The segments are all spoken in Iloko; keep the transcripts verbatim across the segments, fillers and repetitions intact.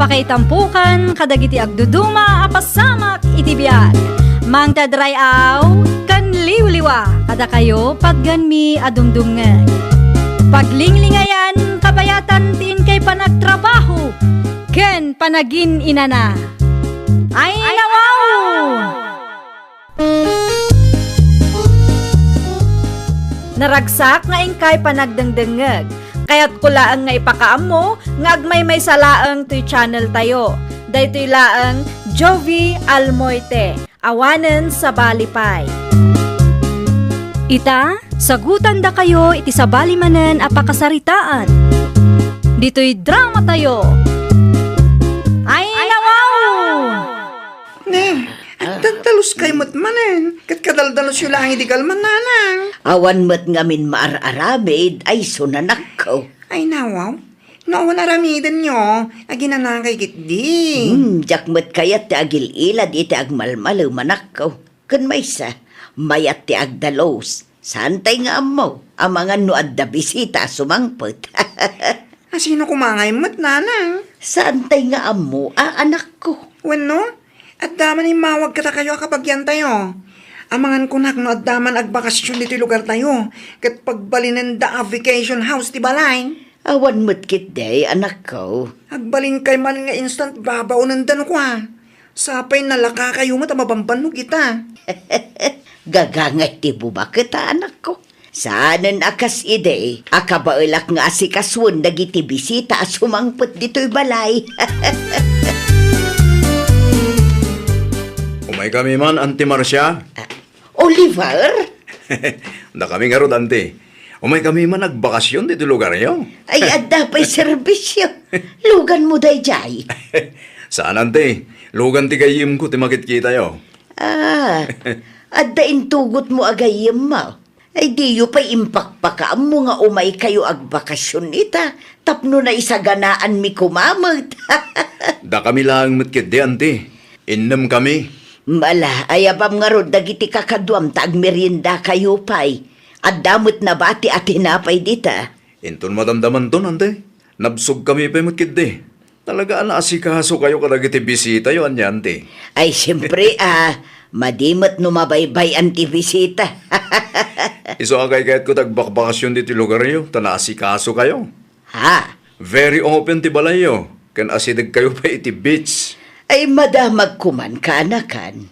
Pakaitampokan kadagiti agduduma a pasamak iti biag. Mangted ray-aw ken liwliwa kadakayo patganmi a dumdumngeg. Paglinglingayan, kabayatan ti inkay panagtrabaho ken panagin-inana. Ay, nawaw! Naragsak nga inkay panagdengdengngeg. Kayatko laeng nga ipakaammo nga agmaymaysa laeng toy channel tayo. Daytoy laeng Jovi Almoite, awanen sabali pay. Ita, sagutandakayo iti sabali manen a pakasaritaan. Ditoy drama tayo. Ay, nawaw! Ne, agdaldaluskay met manen, ket kadaldalus yo laeng idi kalman, nanang. Awan met ngamin maar-aramid, ay sunanakko. Ay, nawaw. No awan aramidenyo, aginanakay ketdi. Hmm, diak met kayat ti agil-ilad iti agmalmalemanakko. Ken maysa, mayat ti agdalus. Saantay nga ammo, amangan no adda bisita a sumangpet. A sino koma ngay met, nanang? Saantay nga ammo, a anakko. Wenno, adda man immawag kadakayo a kabagiantayo. Amangan kunak no adda man agbakasyon ditoy lugartayo, ket pagbalinenda a vacation house ti balay. Awan met ketdi, anakko. Agbalinkay man nga instant babaonenda no kua. Sapay nalakakayo met a mabambannog ita. Gagangay ti bumaket a anakko. Saanen a kas idi a kabaelak nga asikasuen dagiti bisita a sumangpet ditoy balay. Umaykami man, Auntie Marcia. Ah, Oliver? Dakami ngarud, Auntie. Umaykami man agbakasyon ditoy lugaryo. Ay, adda pay serbisyo. Luganmo daydiay. Saan, Auntie. Lugan ti gayyemko ti makitkitayo. Ah, adda intugotmo a gayyemmo. Ay, diyo pay impakpakaammo nga umaykayo agbakasyon ita tapno naisaganaanmi koma met. Dakami laeng met ketdi, Auntie. Innemkami. Ala, ayabam ngarud dagiti kakaduam ta agmeriendakayo pay. Adda met nabati a tinapay dita. Inton madamdamanton, Auntie. Nabsogkami pay met ketdi. Talaga a naasikasukayo kadagiti bisitayo, ania, Auntie? Ay, siempre, ah, madi met no mabaybay-an ti bisita. Isu a kaykayatko ti agbakbakasyon ditoy lugaryo, ta naasikasukayo. Ha? Very open ti balayyo, ken asidegkayo pay iti beach. Ay, madamagko man, kaanakan.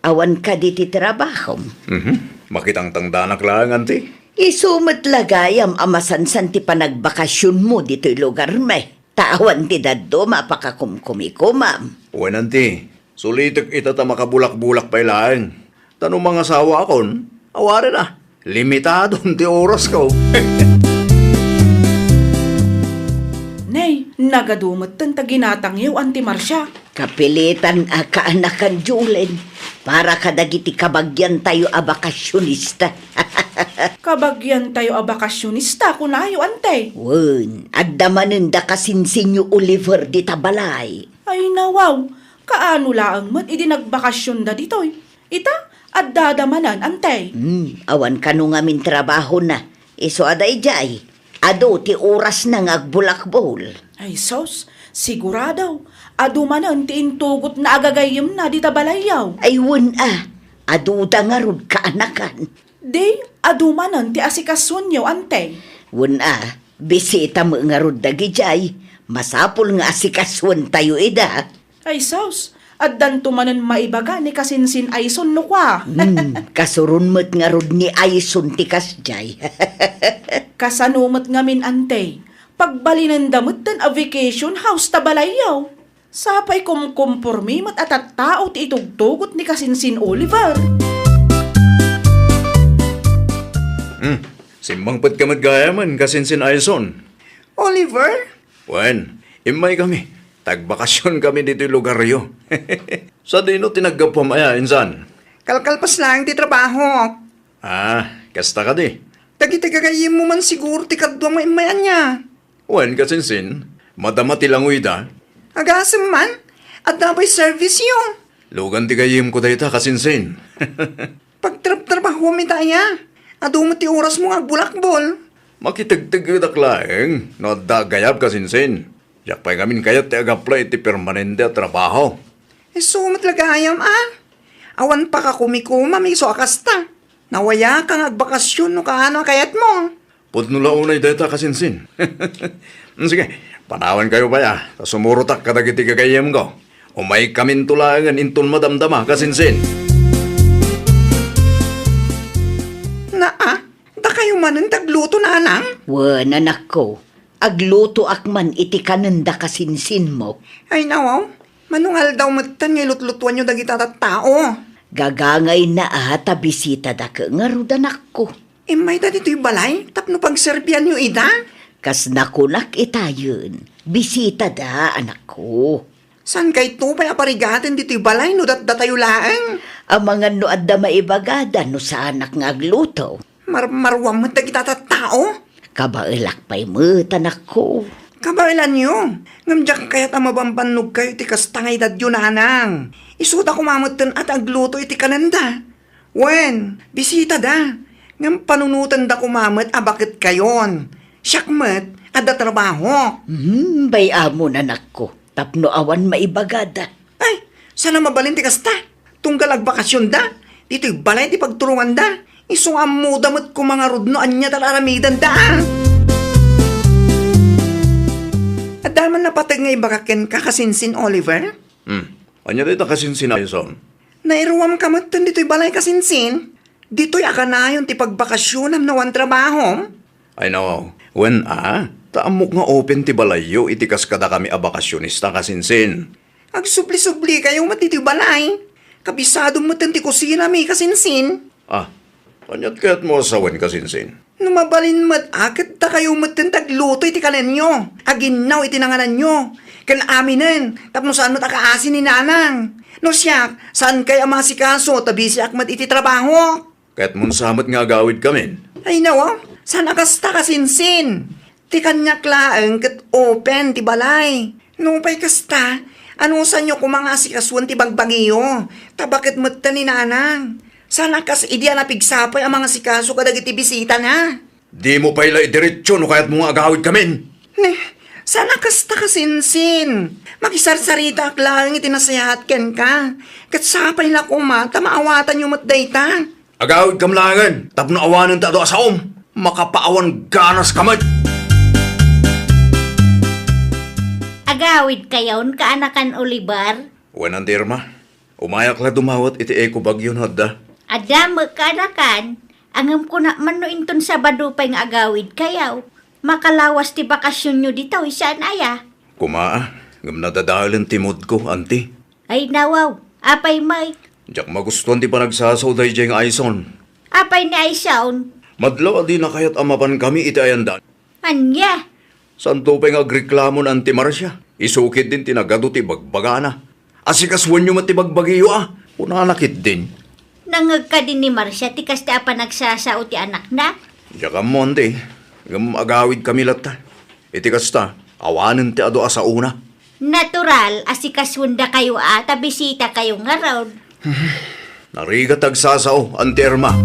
Awan kadi ti trabahom? Mhm. Makitangtangdanak laeng, Auntie. Isu met la gayam a masansan ti panagbakasionmo ditoy lugarmi. Ta awan ti dadduma a pakakumkumikomam. Wen, Auntie, sulitek ita ta makabulakbulak pay laeng. Ta no mangasawaakon, awanen a, limitadon ti orasko. Nay, nagadu metten ta ginatangyo, Auntie Marcia. Kapilitan a kaanakan, Julen, para kadagiti kabagiantayo a bakasionista. Kabagiantayo a bakasionista, kunayo, Auntie? Wen, adda manen da kasinsinyo Oliver dita balay. Ay, nawaw, kaano laeng met idi nagbakasionda ditoy? Ita, addada manen, Auntie? Hmm, awan kano ngamin trabahona. Isu a daydiay, adu ti orasna nga agbulakbol. Ay sus, sigurado, adu manen ti intugotna a gagayyemna dita balayyo. Ay wen a, aduda ngarud kaanakan. Di, adu manen ti asikasuenyo, Auntie. Wen a, bisita met ngarud dagidiay. Masapul nga asikasuentayo ida. Ay sus, addanto manen maibaga ni kasinsin Ayson no kua. Hmm, kasuron met ngarud ni Ayson ti kasdiay. Kasano met ngamin, Auntie? Pagbalinenda metten a vacation house ta balayyo. Sapay kumkumpormi met a tattao ti itugtugot ni kasinsin Oliver. Hmm, simmangpetka met gayamen, kasinsin Ayson. Oliver? Wen, immaykami. Tagbakasionkami ditoy lugaryo. Sadino ti naggapuam aya, insan? Kalkalpas laeng ti trabaho. Ah, kasta kadi? Dagiti gagayyemmo man siguro ti kaduam nga immay ania. Wen, kasinsin, madama ti langoyda. Agasem man, adda pay service-yo. Lugan ti gayyemko dayta, kasinsin. Pagtrabtrabahuam ita aya. Adu met ti orasmo nga agbulakbol. Makitegtegedak laeng no adda gayab, kasinsin. Diak pay ngamin kayat ti agapla iti permanente a trabaho. Isu met la gayam a. Awan pakakumikumam isu a kasta. Nawayaka nga agbakasyon no kaano a kayatmo. Pudno la unay dayta, kasinsin. Sige, panawankayo pay a, ta sumurotak kadagiti gagayyemko. Umaykaminto laengen inton madamdama, kasinsin. Naa, dakayo manen ti agluto, nanang? Wen, anakko, aglutoak man iti kanenda kasinsinmo. Ay, nawaw, mano nga aldaw metten nga ilutlutuanyo dagita tattao? Gagangayna a ta bisitada ket ngarud, anakko. Immayda ditoy balay tapno pagserbianyo ida? Kas nakunak itayen, bisitada, anakko. Saan kayto pay a parigaten ditoy balay no datdatayo laeng? Amangan no adda maibagada no saanak nga agluto. Marmaruam met dagita tattao. Kabaelak pay met, anakko. Kabaelanyo, ngem diak kayat a mabambannogkayo iti kasta nga idadyo, nanang. Isuda koma metten a ti agluto iti kanenda. Wen, bisitada. Ngem panunotenda koma met a baketkayon. Siak met, adda trabahok. Hmm, bay-amon, anakko, tapno awan maibagada. Ay, saan a mabalin ti kasta? Tunggal agbakasionda, ditoy balay ti pagturonganda. Isu nga ammoda met koma ngarud no ania ti ar-aramidenda, a. Adda man napateg nga ibagak kenka, kasinsin Oliver? Hmm. Ania dayta, kasinsin Aison? Nairuamka metten ditoy balay, kasinsin? Ditoy a kanayon ti pagbakasionam no awan trabahom? Ay, no. Wen a, ta ammok nga open ti balayyo iti kas kadakami a bakasionista, kasinsin. Agsubli-sublikayo met ditoy balay. Kabisado metten ti kusinami, kasinsin. Ah, aniat kayatmo a sawen, kasinsin? No mabalin met a, ket dakayo metten ti agluto iti kanenyo. Aginnaw iti nangananyo. Ken aminen, tapno saan met a kaasi ni nanang. No siak, saankay a maasikaso, ta bisiak met iti trabaho. Kayatmon sa met nga agawidkamin? Ay, nawa, saan a kasta, kasinsin? Ti kaniak laeng ket open ti balay. Nupay kasta, anusanyo koma nga asikasuen ti bagbagiyo, ta baket metten ni nanang. Saan a kas idi a napigsapay a mangasikaso kadagiti bisitana. Dimo pay la idiretso no kayatmo nga agawidkamin. Ne, saan a kasta, kasinsin. Makisarsaritaak laeng iti nasayaat kenka. Ket sapay la koma ta maawatanyo met dayta. Agawidkam laengen tapno awanen ti adu a saom. Makapaawan ganaska met. Agawidkayon, kaanakan Oliver? Wen, Auntie Irma. Umayak la dumawat iti eco bagyo no adda. Adda met, kaanakan. Ngem kunak man no inton Sabado pay nga agawidkayo. Makalawas ti bakasionyo ditoy, saan aya? Koma, ngem nadadaelen ti moodko, Auntie. Ay, nawaw. Apay met? Diak magustuan ti panagsasao daydiay nga Aison. Apay ni Aison? Madlaw a dina kayat a mapankami iti ayanda. Ania? Saanto pay nga agreklamo ni Auntie Marcia. Isu ketdin ti nagadu ti bagbagana. Asikasuenyo met ti bagbagiyo a, kunana ketdin. Nangngeg kadi ni Marcia ti kasta a panagsasao ti anakna? Diak ammo, Auntie. Ngem agawidkami latta. Iti kasta, awanen ti adu a saona. Natural, asikasuendakayo a ta bisitakayo ngarud. Narigat ti agsasao, Auntie Irma.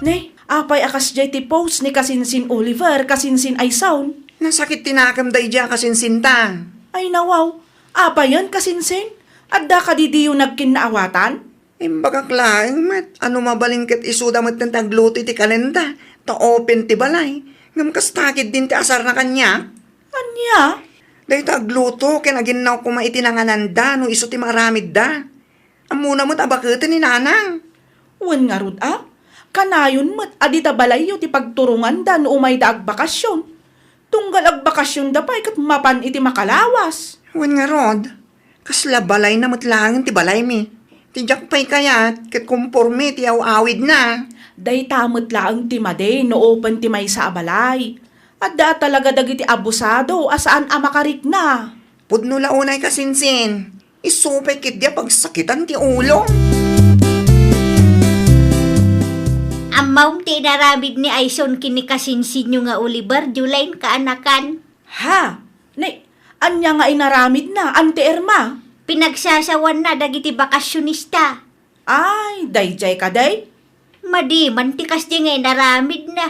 Ne, apay a kasdiay ti post ni kasinsin Oliver, kasinsin Aison? Nasakit ti nakem daydiay a kasinsinta. Ay, nawaw. Apayen, kasinsin? Adda kadi diyo nagkinnaawatan? Imbagak laeng met a no mabalin ket isuda metten ti agluto iti kanenda, ta open ti balay. Ngem kasta ketdin ti asarna kaniak. Ania? Dayta agluto ken aginnaw koma iti nangananda no isu ti maaramidda. Ammona met a baketen ni nanang. Wen ngarud a, kanayon met a dita balayyo ti pagturonganda no umayda agbakasion. Tunggal agbakasionda pay ket mapan iti makalawas. Wen ngarud, kasla balayna met laeng ti balaymi. Ti diak pay kayat ket komporme ti aw-awidna. Dayta met laeng ti madi no open ti maysa a balay. Adda a talaga dagiti abusado a saan a makarikna. Pudno la unay kasinsin. Isu pay ketdi a pagsakitan ti ulo. Ammom ti inaramid ni Aison ken ni kasinsinyo nga Oliver, Juline, kaanakan? Ha? Ni, ania nga inaramidna, Auntie Irma? Pinagsasawanna dagiti bakasionista. Ay, daydiay kadi? Madi man ti kasdi nga inaramidna.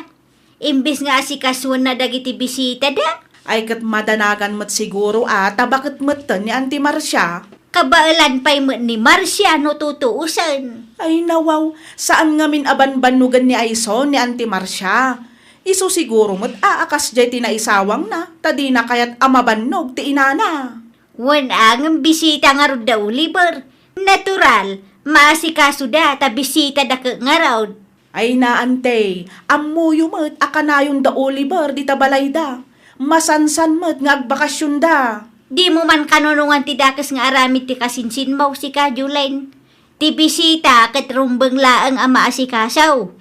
Imbes nga asikasuenna dagiti bisitada. Ay, ket madanagan met siguro a ta baket metten ni Auntie Marcia. Kabaelan pay met ni Marcia no tutuosen. Ay, nawaw, saan ngamin a banbannogen ni Aison ni Auntie Marcia. Isu siguro met a a kasdiay ti naisawangna, ta dina kayat a mabannog ti inana. Wen a, ngem bisita ngarud da Oliver. Natural, maasikasoda ta bisitada ket ngarud. Ay na, Ante, ammoyo met a kanayon da Oliver dita balayda. Masansan met nga agbakasionda. Dimo man kanunongan ti dakes nga aramid ti kasinsinmo, sika, Julen. Ti bisita ket rumbeng laeng a maasikaso.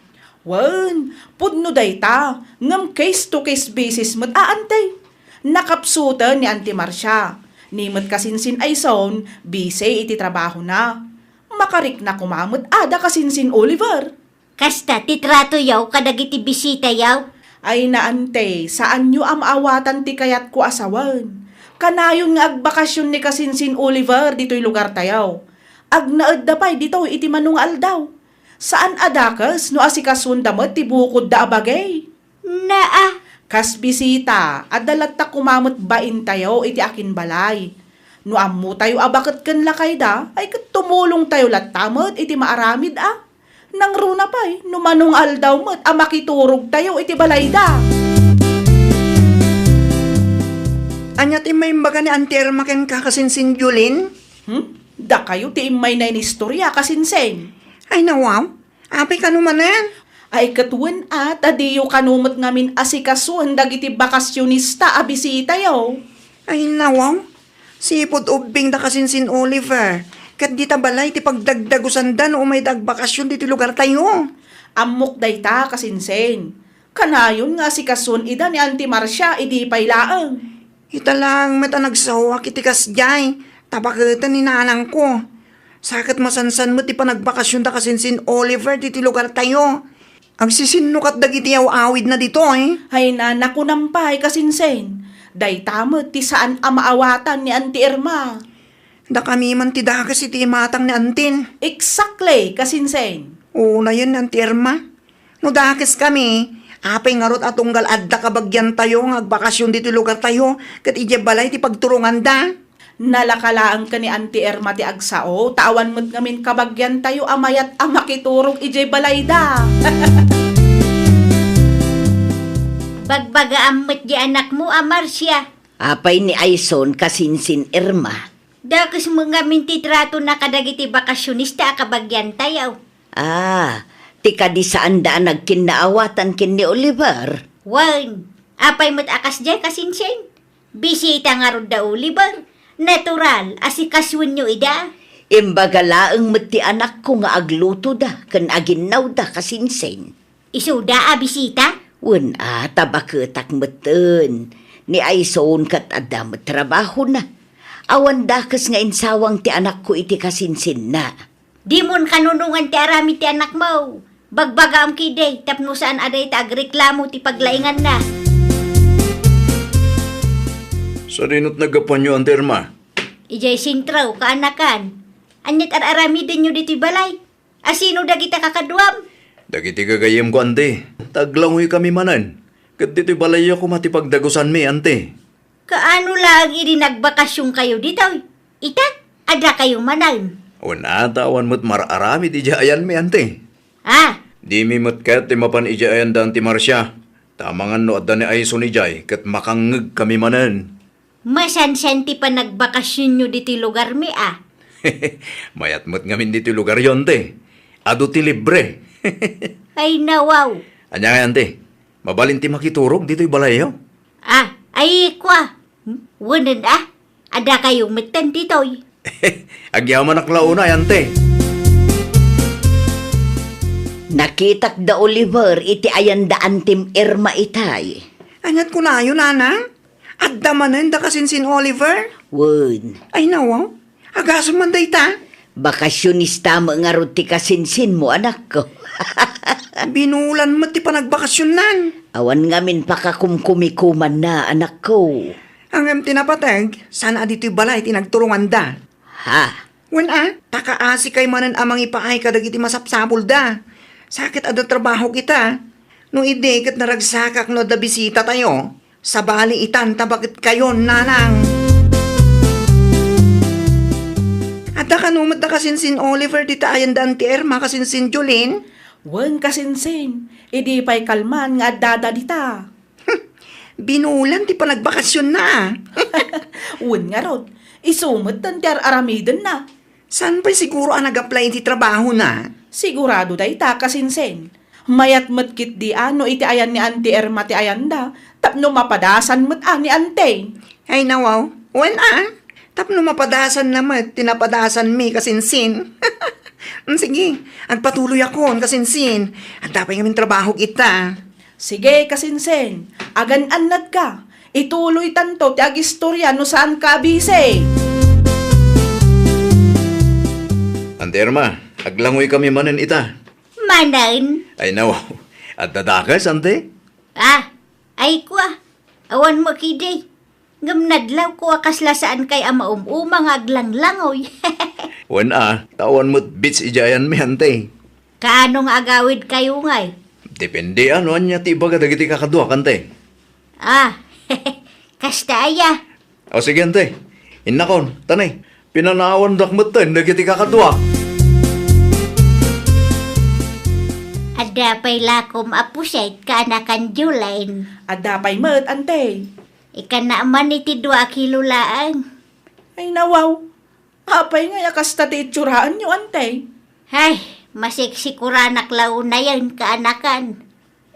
Wen, pudno dayta, ngem case to case basis met a, Ante. Nakapsuten ni Auntie Marcia. Ni met kasinsin Aison, busy iti trabahona. Makarikna koma met a da kasinsin Oliver. Kasta ti tratoyo kadagiti bisitayo? Ay na, Ante, saanyo a maawatan ti kayatko a sawen. Kanayon nga agbakasion ni kasinsin Oliver ditoy lugartayo. Agnaedda pay ditoy iti mano nga aldaw. Saan a dakes no asikasuenda met ti bukodda a bagay. Naa. Kas bisita, adda latta koma met baintayo iti akinbalay. No ammotayo a baket ken lakayda, ay ket tumulongtayo latta met iti maaramid a. Nangruna pay, no mano nga aldaw met a makiturogtayo iti balayda. Ania ti immaga ni Auntie Irma kenka, kasinsin Julen? Hmm? Dakayo ti immayna iti istorya, kasinsin. Ay, nawaw. Apay kano manen? Ay, ket wen a, ta diyo kano met ngamin asikasuen dagiti bakasionista a bisitayo. Ay, nawaw. Sipud ubbing da kasinsin Oliver, ket dita balay ti pagdagdagusanda no umayda agbakasion ditoy lugartayo. Ammok dayta, kasinsin. Kanayon nga asikasuen ida ni Auntie Marcia idi pay laeng. Ita laeng met a nagsaoak iti kasdiay, ta baketen ni nanangko. Sa ket masansan met ti panagbakasionda kasinsin Oliver ditoy lugartayo. Agsisinnukatda dagiti aw-awidna ditoy. Ay, nakunam pay, kasinsin. Dayta met ti saan a maawatan ni Auntie Irma. Dakami man ti dakes iti imatang ni Antin. Exactly, kasinsin. Unayen ni Auntie Irma. No dakeskami, apay ngarud a tunggal adda kabagiantayo nga agbakasion ditoy lugartayo ket idiay balay ti pagturonganda? Nalaka laeng ken ni Auntie Irma ti agsao, ta awan met ngamin kabagiantayo a mayat a makiturog idiay balayda. Bagbagaam met di anakmo a Marcia. Apay ni Aison kasinsin Irma? Dakes met ngamin ti tratona kadagiti bakasionista a kabagiantayo. Ah, ti kadi saanda a nagkinnaawatan ken ni Oliver? Wen, apay met a kasdiay, kasinsin? Bisita ngarud da Oliver. Natural, asikasuenyo ida. Imbaga laeng met ti anakko nga aglutoda ken aginnawda, kasinsin. Isuda a bisita? Wen a, ta baketak metten. Ni Aison ket adda met trabahona. Awan dakes nga insawang ti anakko iti kasinsinna. Dimon kanunongan ti aramid ti anakmo. Bagbagaam ketdi tapno saan a dayta agreklamo ti paglainganna. Sadinot naggapuanyo, Auntie Irma? Idiay sentro, kaanakan. Aniat ar-aramidenyo ditoy balay? A sino dagita kakaduam? Dagiti gagayyemko, Auntie. Taglangoykami manen. Ket ditoy balayyo koma ti pagdagusanmi, Auntie. Kaano laeng idi nagbakasionkayo ditoy? Ita, adakayo manen. Wen a, ta awan met mar-aramid idiay ayanmi, Auntie. Ah! Dimi met ket ti mapan idiay ayan da Auntie Marcia. Ta amangan no adda ni Aison idiay, ket makangngegkami manen. Masansan ti panagbakasionyo ditoy lugarmi a. Mayat met ngamin ditoy lugaryo, Auntie. Adu ti libre. Ay, nawaw. Ania ngay, Auntie? Mabalin ti makiturog ditoy balayyo? Ah, ay, kua. Wenen a. Adakayo metten ditoy. Agyamanak la unay, Auntie. Nakitak da Oliver iti ayan da Antim Irma itay. Aniat kunayo, Nanang? Adda manen da kasinsin Oliver? Wen. Ay, nawaw. Agasem man dayta? Bakasionista met ngarud ti kasinsinmo, anakko. Binulan met ti panagbakasionnan. Awan ngamin pakakumkumikumanna, anakko. Ngem ti napateg, saan a ditoy balay ti nagturonganda. Ha? Wen a, ta kaasikay manen a mangipaay kadagiti masapsapulda. Sa ket adda trabahok ita. No idi ket naragsakak no adda bisitatayo, sabali itan ta baket kayon, nanang. Adda kano met da kasinsin Oliver dita ayan da Auntie Irma, kasinsin Jolene? Wen, kasinsin, idi pay kalman nga addada dita. Binulan ti panagbakasionna, a. Wen ngarud, isu metten ti ar-aramidenna. Saan pay siguro a nag-apply iti trabahona? Sigurado dayta, kasinsin. Mayat met ketdi a no iti ayan ni Auntie Irma ti ayanda, tapno mapadasan met a ni Auntie. Ay, nawaw. Wen a, tapno mapadasanna met ti napadasanmi, kasinsin. Mm, sige, agpatuloyakon, kasinsin. Adda pay ngamin trabahok ita. Sige, kasinsin, agan-annatka. Ituloytanto ti agistorya no saanka a bisi. Auntie Irma, aglangoykami manen ita. Manen? Ay, nawaw. Adda dakes, Auntie? Ah, ay kua. Awan met idi. Ngem nadlawko a kasla saankay a maum-uma nga aglanglangoy. Wen a, ta awan met beach idiay ayanmi, Auntie. Kaano nga agawidkayo ngay? Depende a no ania ti ibaga dagiti kakaduak, Auntie. Ah, kasta aya. O sige, Auntie. Innakon, tani, pinanawandak metten dagiti kakaduak. Adda pay lakom a puset, kaanakan Jolene? Adda pay met, Auntie. Ikana man iti dua a kilo laeng. Ay, nawaw. Apay ngay a kasta ti itsuaraanyo, Auntie? Hay, masiksikuranak la unayen, kaanakan.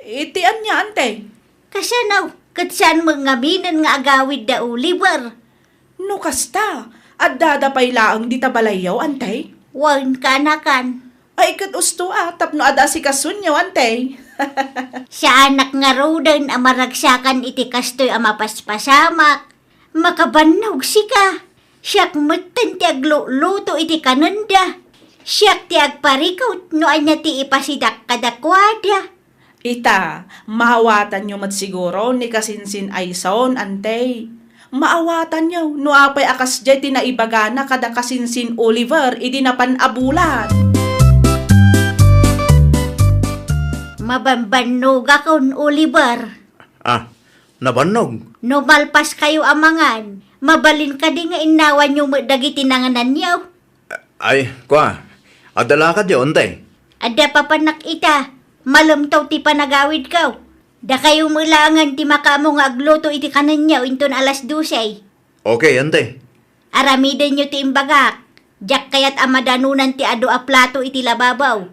Iti ania, Auntie? Kasano, ket saan met ngaminen nga agawid da Oliver? No kasta, addada pay laeng dita balayyo, Auntie? Wen, kaanakan. Ay, ket usto a, tapno ad-asikasonyo, Auntie. Saanak ngaruden a maragsakan iti kastoy a mapaspasamak. Makabannog sika. Siak metten ti agluluto iti kanenda. Siak ti agparikut no ania ti ipasidak kadakuada. Ita, maawatanyo met siguro ni kasinsin Ayson, Auntie. Maawatanyo no apay a kasdiay ti naibagana kada kasinsin Oliver idi napan a bulan. Mabanbannogakon, Oliver. Ah, nabannog? No malpaskayo a mangan, mabalin kadi nga innawanyo met dagiti nangananyo? Ay, kua, adda lakadyo, Auntie? Adda papanak ita, malem ti panagawidko. Dakayo met laengen ti makaammo nga agluto iti kanenyo inton alas dose. Okay, Auntie. Aramidenyo ti imbagak. Diak kayat a madanunan ti adu a plato iti lababo.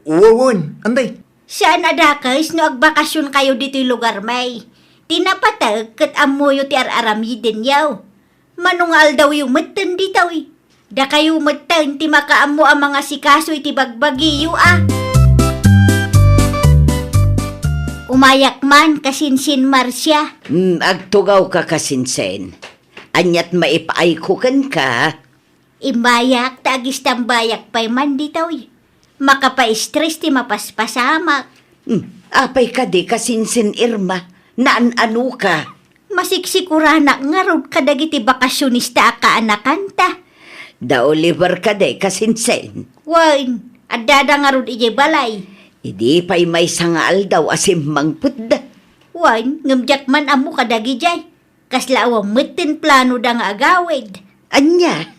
Wen, Auntie. Saan a dakes no agbakasionkayo ditoy lugarmi. Ti napateg ket ammoyo ti ar-aramidenyo. Mano nga aldawyo metten ditoy? Dakayo metten ti makaammo a mangasikaso iti bagbagiyo a. Umayak man, kasinsin Marcia. Hmm, agtugawka, kasinsin. Aniat maipaayko kenka? Immayak ta agistambayak pay man ditoy. Makapa-stress ti mapaspasamak. Hmm, apay kadi, kasinsin Irma? Naan-anoka? Masiksikuranak ngarud kadagiti bakasionista a kaanakanta. Da Oliver kadi, kasinsin? Wen, addada ngarud idiay balay. Idi pay maysa nga aldaw a simmangpetda. Wen, ngem diak man ammo kadagidiay. Kasla awan metten planoda nga agawid. Ania?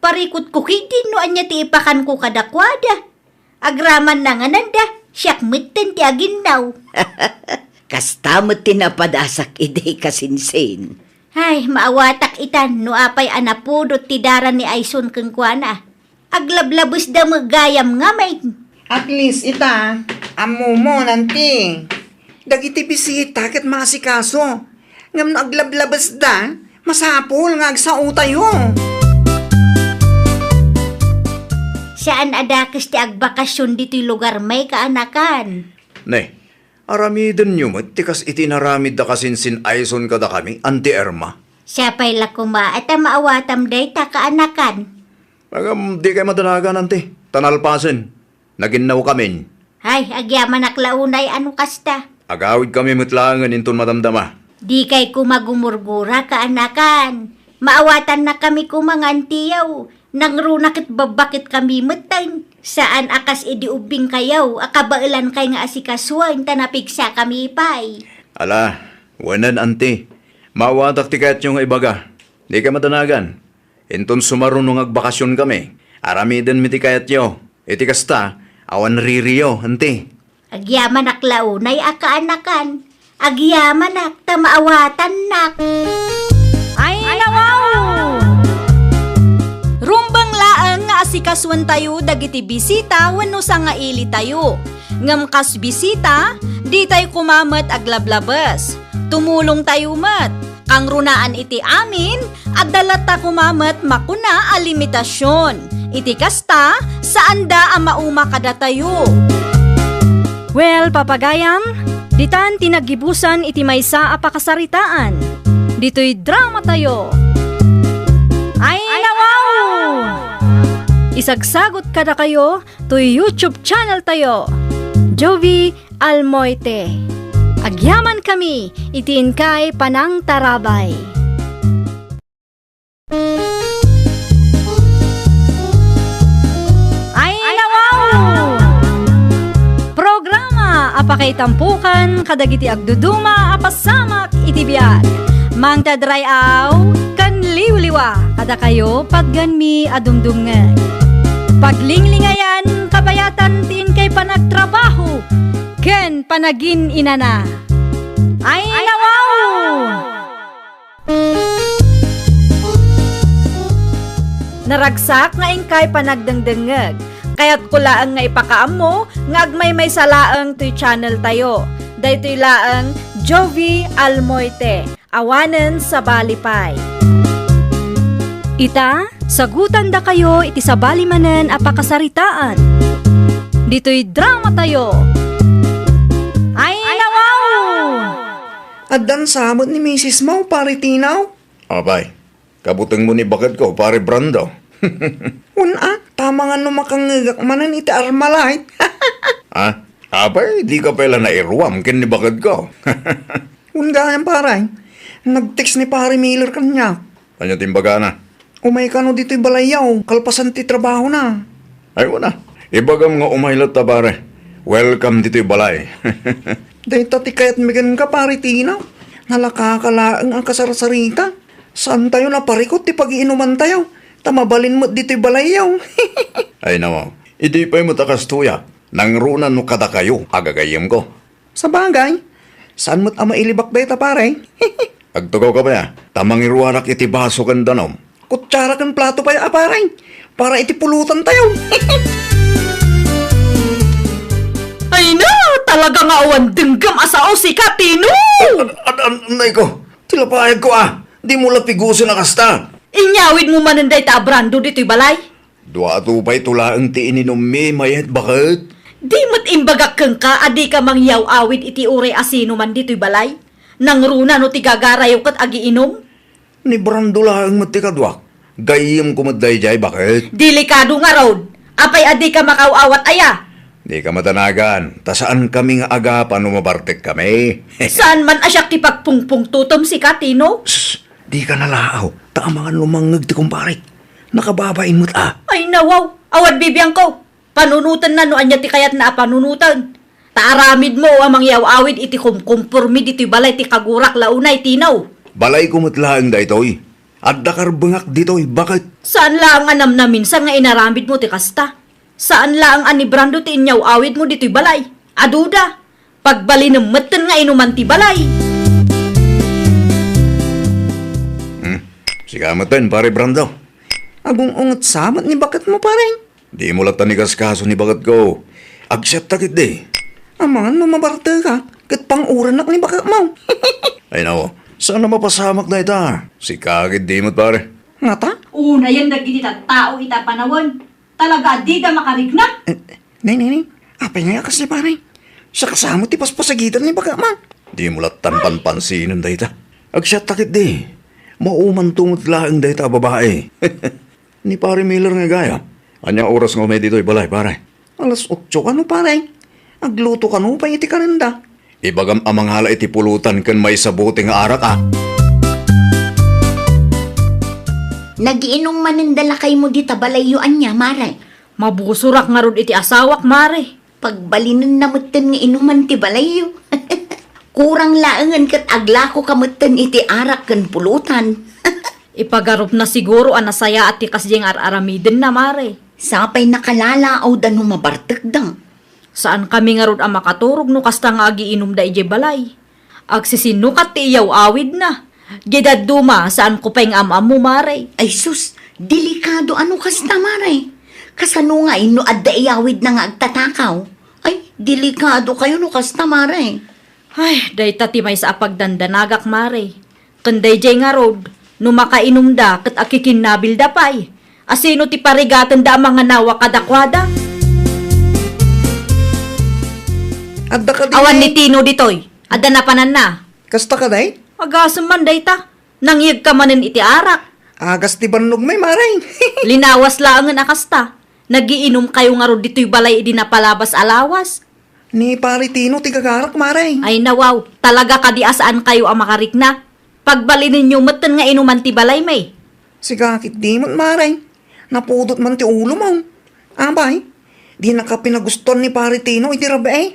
Parikutko ketdi no ania ti ipakanko kadakuada. Agraman nangananda, siak metten ti aginnaw. Kasta met ti napadasak idi, kasinsin. Ay, maawatak itan no apay a napudot ti dara ni Ayson kenkuana. Aglablabesda met gayam ngamin. At least ita, ammomon, Auntie. Dagiti bisita ket maasikaso. Ngem no aglablabesda, masapul nga agsaotayo. Saan a dakes ti agbakasion ditoy lugarmi, kaanakan. Ne, aramidenyo met ti kas iti inaramid da kasinsin Ayson kadakami, Auntie Irma. Siapay la koma a ta maawatam dayta, kaanakan. Ngem dikay madanagan, Auntie, ta nalpasen. Naginnawkamin. Ay, agyamanak la unay a no kasta. Agawidkami met laengen inton madamdama. Dikay koma gumurgura, kaanakan. Maawatannakami koma nga antiyaw. Nangruna ket babbaketkami metten. Saan a kas idi ubbingkayo a kabaelankay nga asikasuen ta napigsakami pay. Ala, wen, anti. Maawatak ti kayatyo nga ibaga. Dika madanagan. Inton sumaruno nga agbakasionkami, aramidenmi ti kayatyo. Iti kasta, awan ririyo, anti. Agyamanak la unay a kaanakan. Agyamanak ta maawatannak. Ay, nawaw! Rumbeng laeng nga asikasuentayo dagiti bisita wenno sangailitayo. Ngem kas bisita, ditay koma met aglablabes. Tumulongtayo met. Kangrunaan iti amin, adda latta koma met makuna a limitasion. Iti kasta, saanda a mauma kadatayo. Well, papagayam, ditan ti naggibusan iti maysa a pakasaritaan. Ditoy dramatayo. Ay, nawaw! Isagsagot kadakayo toy YouTube channel tayo, Jovie Almoite. Agyamankami iti inkay panangtarabay. Ay, nawaw! Programa a pakaitampukan kadagiti agduduma a pasamak iti biag. Mangted ray-aw ken liwliwa kadakayo patgenmi a dumdumngeg. Paglinglingayan, kabayatan ti inkay panagtrabaho ken panagin-inana. Ay, nawaw! Naragsak nga inkay panagdengdengngeg. Kayatko laeng nga ipakaammo nga agmaymaysa laeng toy channel tayo. Daytoy laeng Jovie Almoite. Awanen sabali pay. Ita, sagutandakayo iti sabali manen a pakasaritaan. Ditoy dramatayo. Ay, nawaw! Addan sa met ni misis mo, Pare Tino? Apay, kabutengmo ni baketko, Pare Brando. Wen a, ta amangan no makangngegak manen iti Armalite. Ah, apay, dika pay la nairuam ken ni baketko. Wen gayam, pare. Nag-text ni Pare Miller kaniak. Ania ti imbagana? Umay kano ditoy balayyo, kalpasan ti trabahona. Ay, wen a. Ibagam nga umay latta, pare. Welcome ditoy balay. Dayta ti kayatmi kenka, Pare Tino. Nalakaka laeng a kasarsarita. Saantayo naparikut ti pagiinumantayo, ta mabalin met ditoy balayyo. Ay, nawaw. Idi pay met a kastoy a, nangruna no kadakayo a gagayyemko. Sabagay, saan met a mailibak dayta, pare? Agtugaw ka pay a, ta mangiruarak iti baso ken danum. Kutsara ken plato pay a, pare, para iti pulutantayo. Ay na, talaga nga awan denggem a sao sika, Tino! An-, an-, anay ko, ti lapayagko a, dimo la pigusen a kasta. Inyawidmo manen dayta a Brando ditoy balay? Dua a tupayto laeng ti ininummi, mayat, baket? Di met imbagak kenka a dika mangyaw-awid iti uray a sinoman ditoy balay? Nangruna no ti gagarayo ket agiinum? Ni Brando laeng met ti kaduak. Gayyemko met daydiay, baket? Delikado ngarud! Apay a dika makaaw-awat aya? Dika madanagan, ta saankami nga agapa no mabartekkami. Saan man a siak ti pagpungpungtotem sika, Tino? Sus, dika nalaaw, ta amangan no mangngeg ti kumparek. Nakababain met a. Ay, nawaw! Awan bibiangko! Panunotenna no ania ti kayatna a panunoten. Ta aramidmo a mangyaw-awid iti kumkumpormi ditoy balay ti kagurak la unay, Tino. Balayko met laeng daytoy. Adda karbengak ditoy, baket? Saan laeng a namnaminsan nga inaramidmo ti kasta. Saan laeng a ni Brando ti inyaw-awidmo ditoy balay. Aduda. Pagbalinem metten nga inuman ti balay. Hmm. Sika metten, Pare Brando. Agung-unget sa met ni baketmo, pare. Dimo latta ni kaskaso ni baketko. Agsiatta ketdi. Amangan no mabarteka, ket pang-urennak ni baketmo. Ay, nao. Saan a mapasamak dayta? Sika ketdi met, pare. Ngata? Unayen dagiti tattao ita panawen. Talaga a dida makarigna. Eh, nay, nay, nay. Apay ngay a kasdi, pare? Siak sa met ti paspasagitan ni baketmo. Dimo lattan panpansinen dayta. Agsiatta ketdi. Maumanto met laeng dayta a babai. Ni Pare Miller nga gayam. Ania oras nga umay ditoy balay, pare? Alas otso kano, pare. Agluto kano pay iti karenda. Ibagam a mangala iti pulutan ken maysa bote nga arak, a. Nagiinum manen da lakaymo dita balayyo ania, mare? Mabusorak ngarud iti asawak, Mare. Pagbalinenna metten nga inuman ti balayyo. Kurang laengen ket aglakoka metten iti arak ken pulutan. Ipagarupna siguro a nasayaat ti kasdiay nga ar-aramidenna, Mare. Sapay nakalalaawda no mabartekda. Saankami ngarud a makaturog no kasta nga agiinumda idiay balay. Agsisinukat ti iyaw-awidna. Diay dadduma, saanko pay nga am-ammo, Mare. Ay sus, delikado a no kasta, Mare. Kasano ngay no adda iyawidna nga agtatakaw? Ay, delikado kayo no kasta, Mare. Ay, dayta ti maysa a pagdandanagak, Mare. Ken daydiay ngarud, no makainumda ket akikinnabilda pay, asino ti parigatenda a manganawa kadakuada? Adda kadi Awan ni Tino ditoy. Adda napananna. Kasta kadi? Agasem man dayta. Nangyegka manen iti arak. Agas ti bannogmi, Mare. Linawas laengen a kasta. Nagiinumkayo ngarud ditoy balay idi napalabas a lawas. Ni Pare Tino ti gagarak, Mare. Ay nawaw, talaga kadi a saankayo a makarikna? Pagbalinenyo metten nga inuman ti balaymi. Sika ketdi met, Mare. Napudot man ti ulomo. Apay, dinaka pinagustuan ni Pare Tino iti rabii.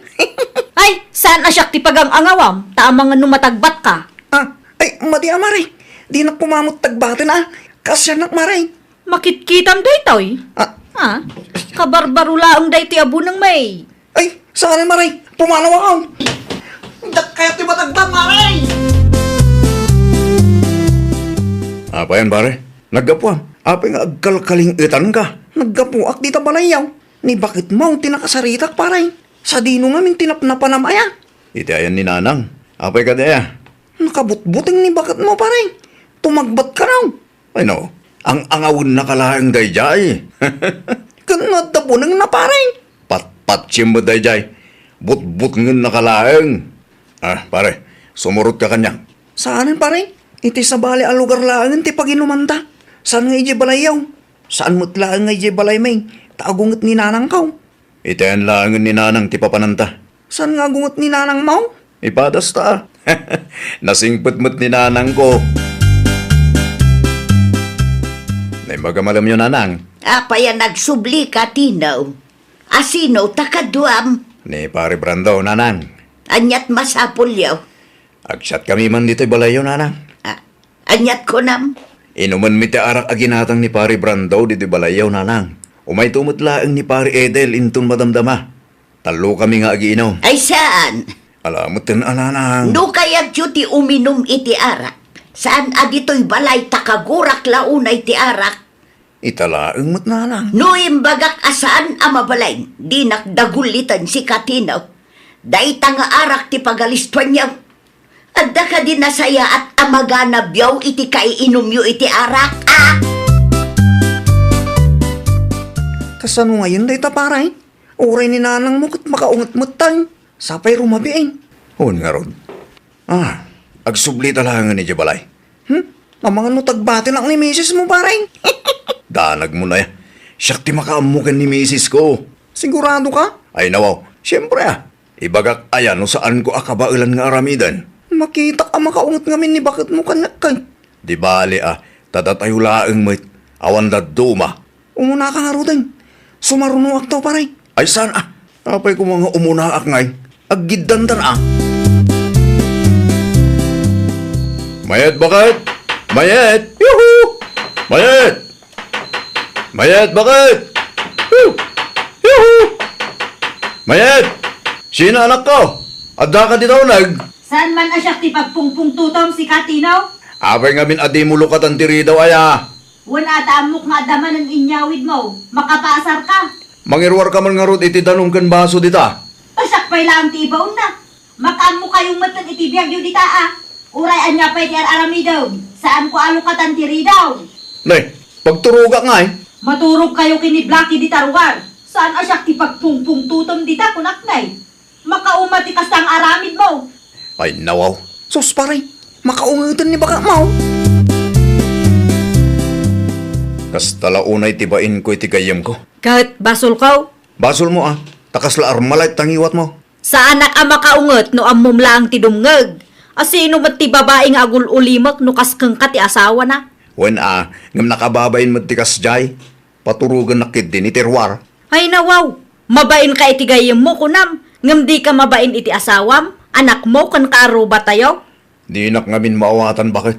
Ay, saan a siak ti pagang-angawam, ta amangan no matagbatka. Ah, ay, madi a, Mare. Dinak koma met tagbaten a. Kaasianak, Mare. Makitkitam daytoy? Ah. Ah, kabarbaro laeng daytoy a buneng, may. Ay, saan, Mare? Pumanaw ako. Dakkayo ti matagbat, Mare! Apay, Pare? Naggapuam? Apay nga agkalkaling-etanka? Naggapuak dita balayyo. Ni baketmo ti nakasaritak, Pare. Sadino ngamin ti napnapanam aya? Iti ayan ni Nanang. Apay kadi aya? Nakabutbuteng ni baketmo, Pare. Tumagbatka, no? Ay no, ang-angawennaka laeng daydiay. Ken no adda bunengna, Pare? Patpatsiem met daydiay. Butbutengennaka laeng. Ah, Pare, sumurotka kaniak. Saanen, Pare? Iti sabali a lugar laengen ti paginumanta. Saan nga idiay balayyo? Saan met laeng nga idiay balaymi, ta agunget ni Nanangko. Iti ayan laengen ni Nanang ti papananta. Saan nga agunget ni Nanangmo? Ipadasta. Nasingpet met ni Nanangko. Naimbag a malemyo, Nanang. Apay a nagsublika, Tino? Asino ta kaduam? Ni Pare Brando, Nanang. Aniat masapulyo? Agsiatkami man ditoy balayyo, Nanang. Ah, aniat kunam? Inumenmi ti arak a ginatang ni Pare Brando ditoy balayyo, Nanang. Umayto met laeng ni Pare Edel inton madamdama. Tallokami nga agiinum. Ay, saan? Ala, metten a, Nanang. No kayatyo ti uminum iti arak, saan a ditoy balay ta kagurak la unay ti arak? Ita laeng met, Nanang. No imbagak a saan a mabalin, dinak daguliten, sika Tino. Dayta nga arak ti pagalistuanyo. Adda kadi nasayaat a maganabyo iti kaiinumyo iti arak, a? Kasano ngayen dayta, Pare? Uray ni Nanangmo ket makaunget metten. Sapay rumabiin. Wen ngarud. Ah, agsublita laengen idiay balay. Hmm? Amangan no tagbatenak ni misismo, Pare? Danagmo aya. Siak ti makaammo ken ni misisko. Siguradoka? Ay, nawaw. Siempre, ah. Ibagak aya no saanko a kabaelan nga aramiden? Makitak a makaunget ngamin ni baketmo kaniak, kay. Di bale, ah. Ta datayo laeng met. Awan dadduma. Umunaka ngaruden. Sumarunoakto, Pare. Ay, saan, ah? Apay koma nga umunaak ngay? Aggiddantan, ah. Mayet, baket! Mayet! Yuhu! Mayet! Mayet, baket! Hu! Yuhu! Mayet! Sino, anakko? Adda ka dita uneg? Saan man a siak ti pagpungpungtutom, sika Tino? Apay ngamin a dimo lukatan ti ridaw aya? Wen a ta ammok nga adda manen inyawidmo, makapaasarka. Mangiruarka man ngarud iti danum ken baso dita. Siak pay laeng ti ibaonna. Makaammokayo metten iti biagyo dita, a. Uray ania pay ti ar-aramidem, saanko a lukatan ti ridaw. Ne, pagturogak ngay. Maturogkayo ken ni Blackie dita ruar. Saan a siak ti pagpungpungtutom dita, kunak, ne. Makauma ti kasta nga aramidmo. Ay, nawaw. Sus, pare, makaungeten ni baketmo. Kasta la unay ti bainko iti gayyemko. Ket basolko? Basolmo, a. Ta kasla Armalite ti ngiwatmo. Saanak a makaunget no ammom laeng ti dumngeg. Asino met ti babai nga agul-ulimek no kas kenka ti asawana? Wen, a, ngem nakababain met ti kasdiay. Paturogennak ketdin iti ruar. Ay nawaw, mabain ka iti gayyemmo, kunam, ngem di ka mabain iti asawam, anakmo, ken kaarrubatayo? Dinak ngamin maawatan, baket.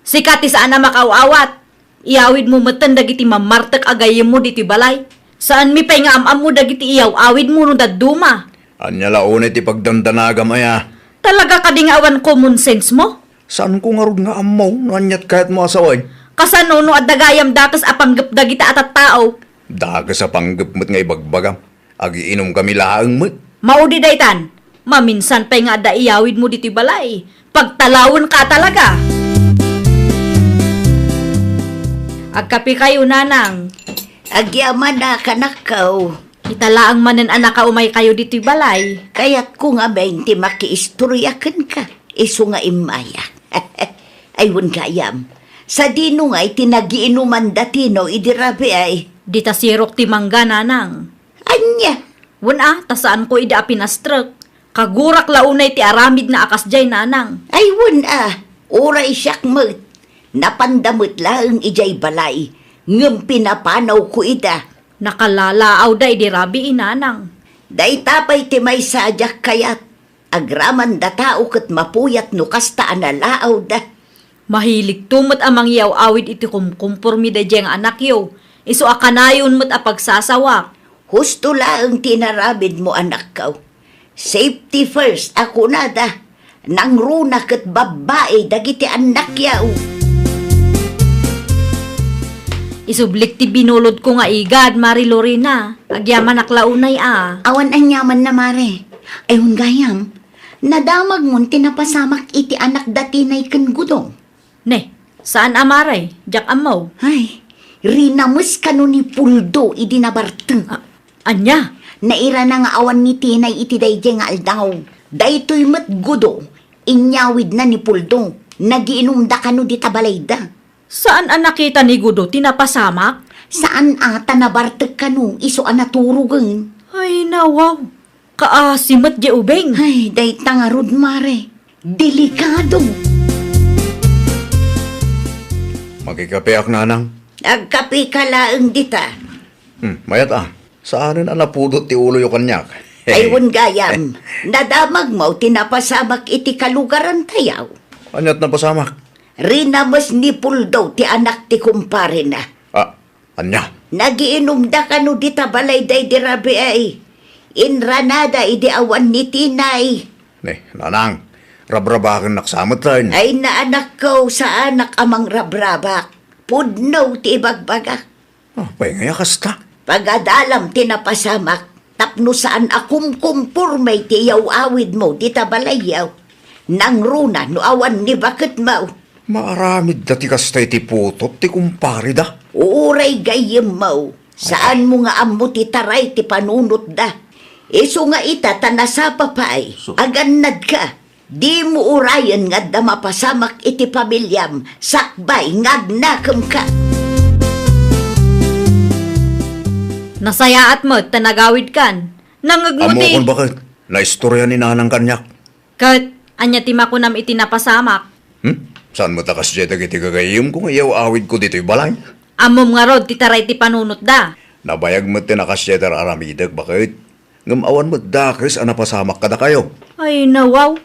Sika ti saan a makaaw-awat. Iyawidmo metten dagiti mammartek a gayyemmo ditoy balay. Saanmi pay nga am-ammo dagiti iyaw-awidmo no dadduma. Ania la unay ti pagdandanagam aya? Talaga kadi nga awan common sense mo? Saanko ngarud nga ammo no aniat kayatmo a sawen? Kasano no adda gayam dakes a panggep dagita a tattao? Dakes a panggep met nga ibagbagam. Agiinumkami laeng met. Maudi daytan. Maminsan pay nga adda iyawidmo ditoy balay. Pagtalawenka talaga. Agkapikayo, nanang. Agyamanak, anakko. Ita laeng manen a nakaumaykayo ditoy balay. Kayatko ngamin ti makiistoria kenka. Isu nga immaya. Ay, wen gayam. Sadino nga iti nagiinuman da Tino idi rabii? Dita sirok ti mangga, nanang. Ania? Wen a, ta saanko idi a pinastrek. Kagurak la unay ti aramidna a kasdiay, nanang. Ay, wen a, uray siak met. Napanda met laeng idiay balay, ngem pinapanawko ida. Nakalalaawda idi rabii, nanang. Dayta pay ti maysa a diak kayat. Agraman da tao ket mapuyat no kasta a nalaawda. Mahiligto met a mangyaw-awid iti kumkumpormi daydiay nga anakyo, isu a kanayon met a pagsasawak. Husto laeng ti inaramidmo, anakko. Safety first a kunada, nangruna ket babbai dagiti annakyo. Isublik ti binulodko nga igad, Mare Lorena. Agyamanak la unay a. Awan aniamanna, Mare. Ay, wen gayam, nadamagmon ti napasamak iti anak da Tinay ken Gudo. Ne, saan a, Mare, diak ammo. Ay, rinames kano ni Puldo idi nabartek. A-, ania? Nairana nga awan ni Tinay iti daydiay nga aldaw. Daytoy met Gudo, inyawidna ni Puldo. Nagiinumda kano dita balayda. Saan a nakita ni Gudo ti napasamak? Saan a, ta nabartek kano isu a naturogen. Ay, nawaw. Kaasi met diay ubing. Ay, dayta ngarud, Mare. Delikado. Makikapeak, nanang. Agkapeka laeng dita. Hmm, mayat a. Saanen a napudot ti uloyo kaniak. Ay, wen gayam. Nadamagmo ti napasamak iti kalugarantayo. Aniat napasamak? Rinames ni Puldo ti anak ti kumparena. Ah, ania? Nagiinumda kano dita balayda idi rabii. Inranada idi awan ni Tinay. Ne, nanang, rabrabakennak sa met laeng. Ay, anakko, saanak a mangrabrabak. Pudno ti ibagbagak. Apay ngay a kasta? Pagadalam ti napasamak tapno saan a kumkumporme ti iyaw-awidmo dita balayyo. Nangruna no awan ni baketmo. Maaramidda ti kasta iti putot ti kumpareda. Uray gayyemmo, saanmo nga ammo ti taray ti panunotda. Isu nga ita ta nasapa pay, agannadka. Dimo urayen nga adda mapasamak iti pamiliam sakbay nga agnakemka. Nasayaat met ta nagawidkan. Nangngegmo ti Ammokon baket, naistorya ni nanang kaniak. Ket ania ti makunam iti napasamak? Hmm? Saan met a kasdiay dagiti gagayyemko nga iyaw-awidko ditoy balay? Ammom ngarud ti taray ti panunotda. Nabayag met ti nakasdiay ti ar-aramidek, baket. Ngem awan met dakes a napasamak kadakayo. Ay, nawaw.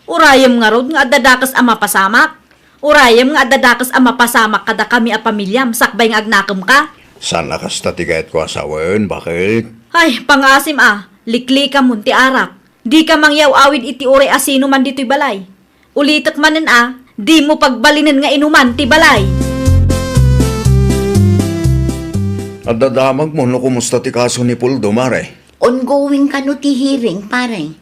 Urayem ngarud nga adda dakes a mapasamak. Urayem nga adda dakes a mapasamak kadakami a pamiliam sakbay nga agnakemka. Saan a kasta ti kayatko a sawen, baket? Ay, pangaasim a, liklikamon ti arak. Dika mangyaw-awid iti uray a sino man ditoy balay. Ulitek manen a, dimo pagbalinen nga inuman ti balay. Adda damagmo no kumusta ti kaso ni Puldo, Mare? Ongoing kano ti hearing, pare?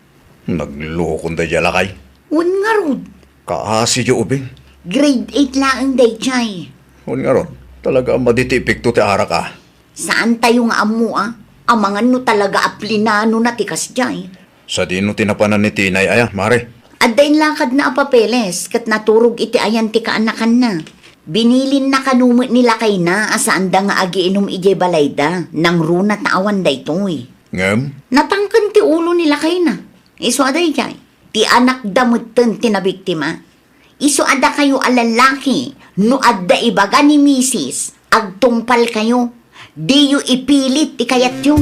Naglukon daydiay a lakay. Wen ngarud. Kaasi diay ubing. Grade eight laeng daydiay. Wen ngarud, talaga a madi ti epekto ti arak a. Saantayo nga ammo a, amangan no talaga a plinanona ti kasdiay. Sadino ti napanan ni Tinay aya, Mare? Adda inlakadna a papeles ket naturog iti ayan ti kaanakanna. Binilinna kano met ni lakayna a saanda nga agiinum idiay balayda, nangruna ta awan daytoy. Ngem? Natangken ti ulo ni lakayna. Isu a daydiay, ti anakda metten ti nabiktima. Isu a dakayo a lallaki, no adda ibaga ni misis, agtungpalkayo. Diyo ipilit ti kayatyo.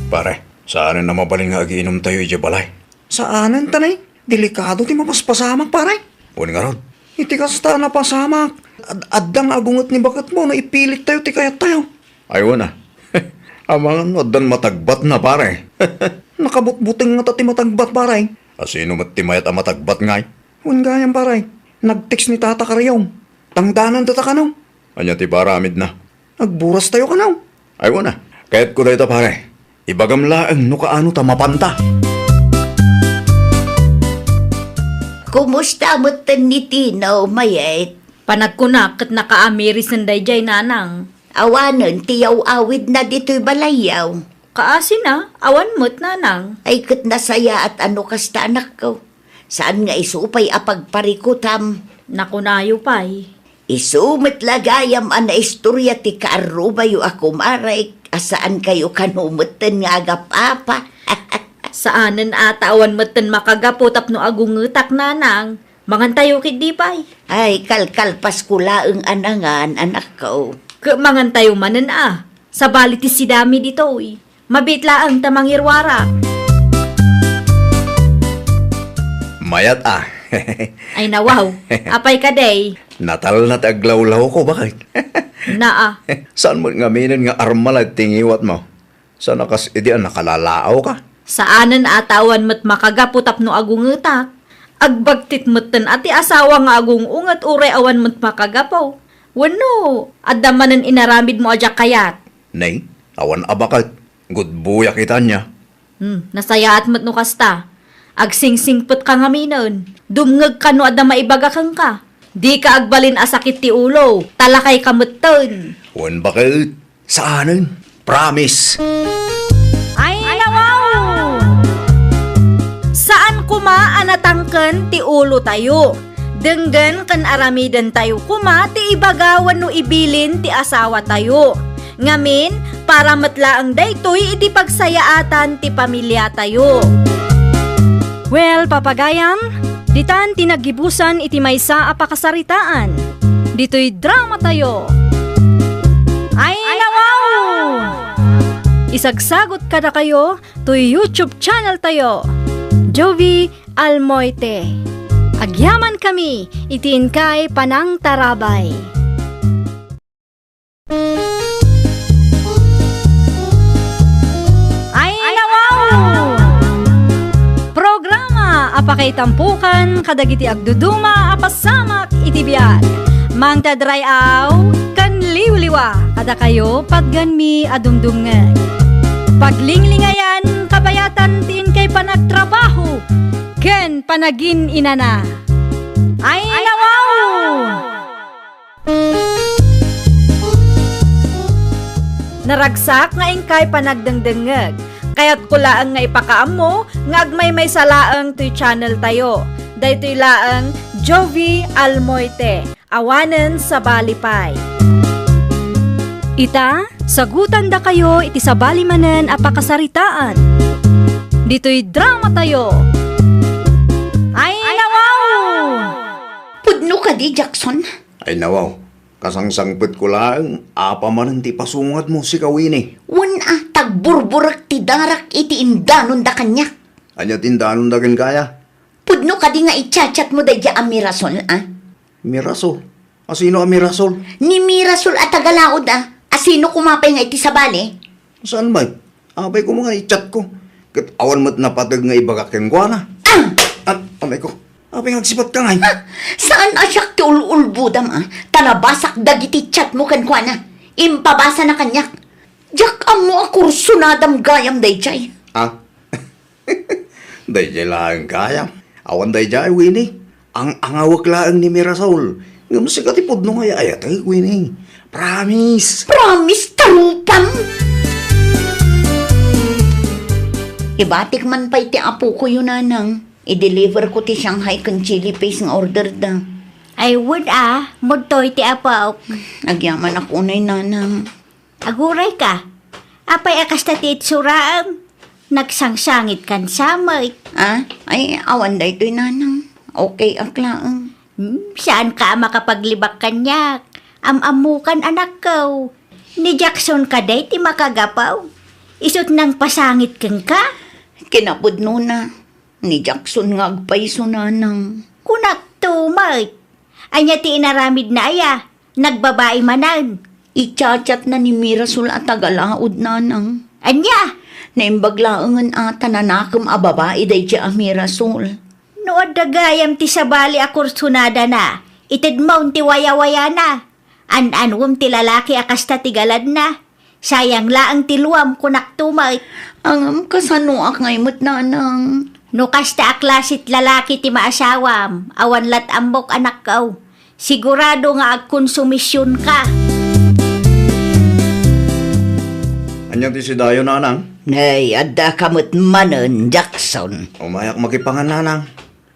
Pare, saanen a mabalin nga agiinumtayo idiay balay? Saanen, ta nay. Delikado ti mapaspasamak, pare. Wen ngarud? Iti kasta a napasamak, ad-, adda nga agunget ni baketmo no ipilittayo ti kayattayo. Ay, wen a. Amangan no addan matagbatna, pare. Nakabutbuteng ngata ti matagbat, pare. A, sino met ti mayat a matagbat ngay? Wen gayam, pare. Nag-text ni Tata Kariong. Tangdanan data kano. Ania ti paramidna? Agburas tayo kano. Ay, wen a. Kayatko dayta, pare. Ibagam laeng no kaano ta mapanta. Kumusta metten ni Tino, mayat? Panagkunak ket nakaamiri sen daydiay, nanang. Awanen ti yaw-awidna ditoy balayyo. Kaasina, awan met, nanang. Ay, ket nasayaat a no kasta, anakko. Saan nga isu pay a pagparikutam. Nakunayo pay. Isu met la gayam a naistorya ti kaarrubayo a kumarek a saankayo kano metten nga agap-apa. Saanen a ta awan metten makagapu tapno agungetak, nanang. Mangantayo ketdi pay. Ay, kalkalpasko laeng a nangan, anakko. Ket mangantayo manen a. Sabali ti sidami ditoy. Mabiit laeng ta mangiruarak. Mayat a. Ay, nawaw. Apay kadi? Natalna ti aglawlawko, baket. Naa. Saan met ngaminen nga armalay ti ngiwatmo? Saan a kas idi a nakalalaawka? Saanen a ta awan met makagapu tapno agungetak. Agbagtit metten a ti asawa nga agung-unget uray awan met makagapu. Wenno, adda manen inaramidmo a diak kayat? Nay, awan a baket. Gudboyak ita ania. Hmm, nasayaat met no kasta. Agsingsingpetka ngaminen. Dumngegka no adda maibaga kenka. Dika agbalin a sakit ti ulo. Talakayka metten. Wen baket. Saanen. Promise. Ay, nawaw! Saan koma a natangken ti ulotayo. Denggen ken aramidentayo koma ti ibaga wenno ibilin ti asawatayo. Ngamin, para met laeng daytoy iti pagsayaatan ti pamiliatayo. Well, papagayam, ditan ti naggibusan iti maysa a pakasaritaan. Ditoy dramatayo. Ay, nawaw! Isagsagot kadakayo toy YouTube channel tayo, Jovie Almoite. Agyamankami iti inkay panangtarabay. Ay, nawaw! Programa a pakaitampukan kadagiti agduduma a pasamak iti biag. Mangted ray-aw ken liwliwa kadakayo patgenmi a dumdumngeg. Paglinglingayan, kabayatan ti inkay panagtrabaho ken panagin-inana. Ay, nawaw! Naragsak nga inkay panagdengdengngeg. Kayatko laeng nga ipakaammo nga agmaymaysa laeng toy channel tayo. Daytoy laeng Jovie Almoite, awanen sabali pay. Ita, sagutandakayo iti sabali manen a pakasaritaan. Ditoy dramatayo. Ay, nawaw! Pudno kadi, Jackson? Ay, nawaw. Kasangsangpetko laeng, apay manen ti pasungadmo, sika, Winnie? Wen a, tagburburek ti darak iti indanonda kaniak. Ania ti indanonda kenka aya? Pudno kadi nga i-chat-chatmo daydiay a Mirasol, a? Mirasol? A sino a Mirasol? Ni Mirasol a taga-Laod, a. A sino koma pay nga iti sabali? Saan met? Apay koma nga i-chat ko. Ket awan met napateg nga ibagak kenkuana. Ah! At, amay ko, apay nga agsipatka ngay? Ha? Saan a siak ti ul-ulbodam, a? Ta nabasak dagiti chat mo kenkuana. Impabasana kaniak. Diak ammo a kursunadam gayam daydiay. Ah? Daydiay laeng gayam. Awan daydiay, Winnie. Ang-angawek laeng ni Mirasol. Ngem sika ti pudno nga ay-ayatek, Winnie. Promise. Promise, tarupam! Ibatik man pay ti apokoyo, nanang. I-deliver ko ti Shanghai ken chili paste nga order da. Ay, wen a, mudtoy ti apok. Agyamanak unay, nanang. Agurayka. Apay a kasta ti itsuraem? Nagsangsangitkan sa met. Ah? Ay, awan daytoy, nanang. Okay ak laeng. Hmm, saanka a makapaglibak kaniak. Am-ammokan, anakko. Ni Jackson kadi ti makagapu. Isu't nangpasangit kenka? Kinapudnona, ni Jackson nga agpayso, nanang. Kunakto met. Ania ti inaramidna aya? Nagbabai manen? I-chat-chatna ni Mirasol a taga-Laod, nanang. Ania? Naimbag laengen a ta nanakem a babai daydiay a Mirasol. No adda gayam ti sabali a kursunadana, itedmon ti wayawayana. An-anuem ti lalaki a kasta ti galadna. Sayang laeng ti luam, kunakto met. Ngem kasanoak ngay met, nanang? No kasta a klasit lalaki ti maasawam, awan lat ammok, anakko. Sigurado nga agkonsumisionka. Ania ti sidayo, nanang? Nay, addaka met manen, Jackson. Umayak makipangan, nanang.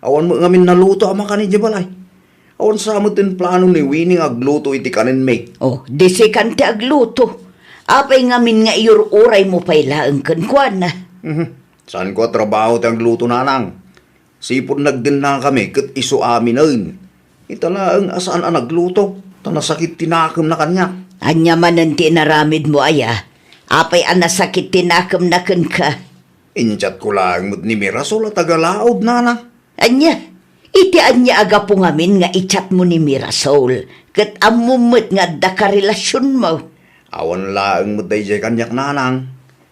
Awan met ngamin naluto a makan idiay balay. Awan sa met ti plano ni Winnie nga agluto iti kanenmi. Oh, di sikan ti agluto. Apay ngamin nga iyur-uraymo pay laeng kenkuana? Mhm. Saanko a trabaho ti agluto, nanang. Sipud nagdennakami ket isu aminen. Ita laeng a saan a nagluto, ta nasakit ti nakemna kaniak. Ania manen ti inaramidmo aya? Apay a nasakit ti nakemna kenka? In-chatko laeng met ni Mirasol a taga-Laod, nanang. Ania? Iti ania a gapu ngamin nga i-chatmo ni Mirasol, ket ammom met nga adda karelasionmo? Awan laeng met daydiay kaniak, nanang.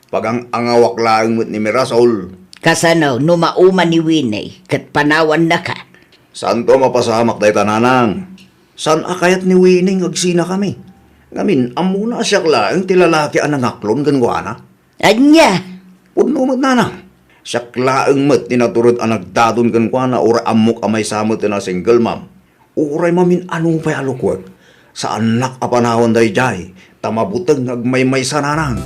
Pagang-angawak laeng met ni Mirasol. Kasano no mauma ni Winnie ket panawannaka? Saanto a mapasamak dayta, nanang. Saan a kayat ni Winnie nga agsinakami. Ngamin, ammona a siak laeng ti lalaki a nangaklon kenkuana. Ania? Pudno met, nanang. Siak laeng met ti natured a nagdadon kenkuana, uray ammok a maysa met a single mom. Uray mamin-ano pay a lukuen. Saannak a panawan daydiay, ta mabuteng nga agmaymaysa, nanang.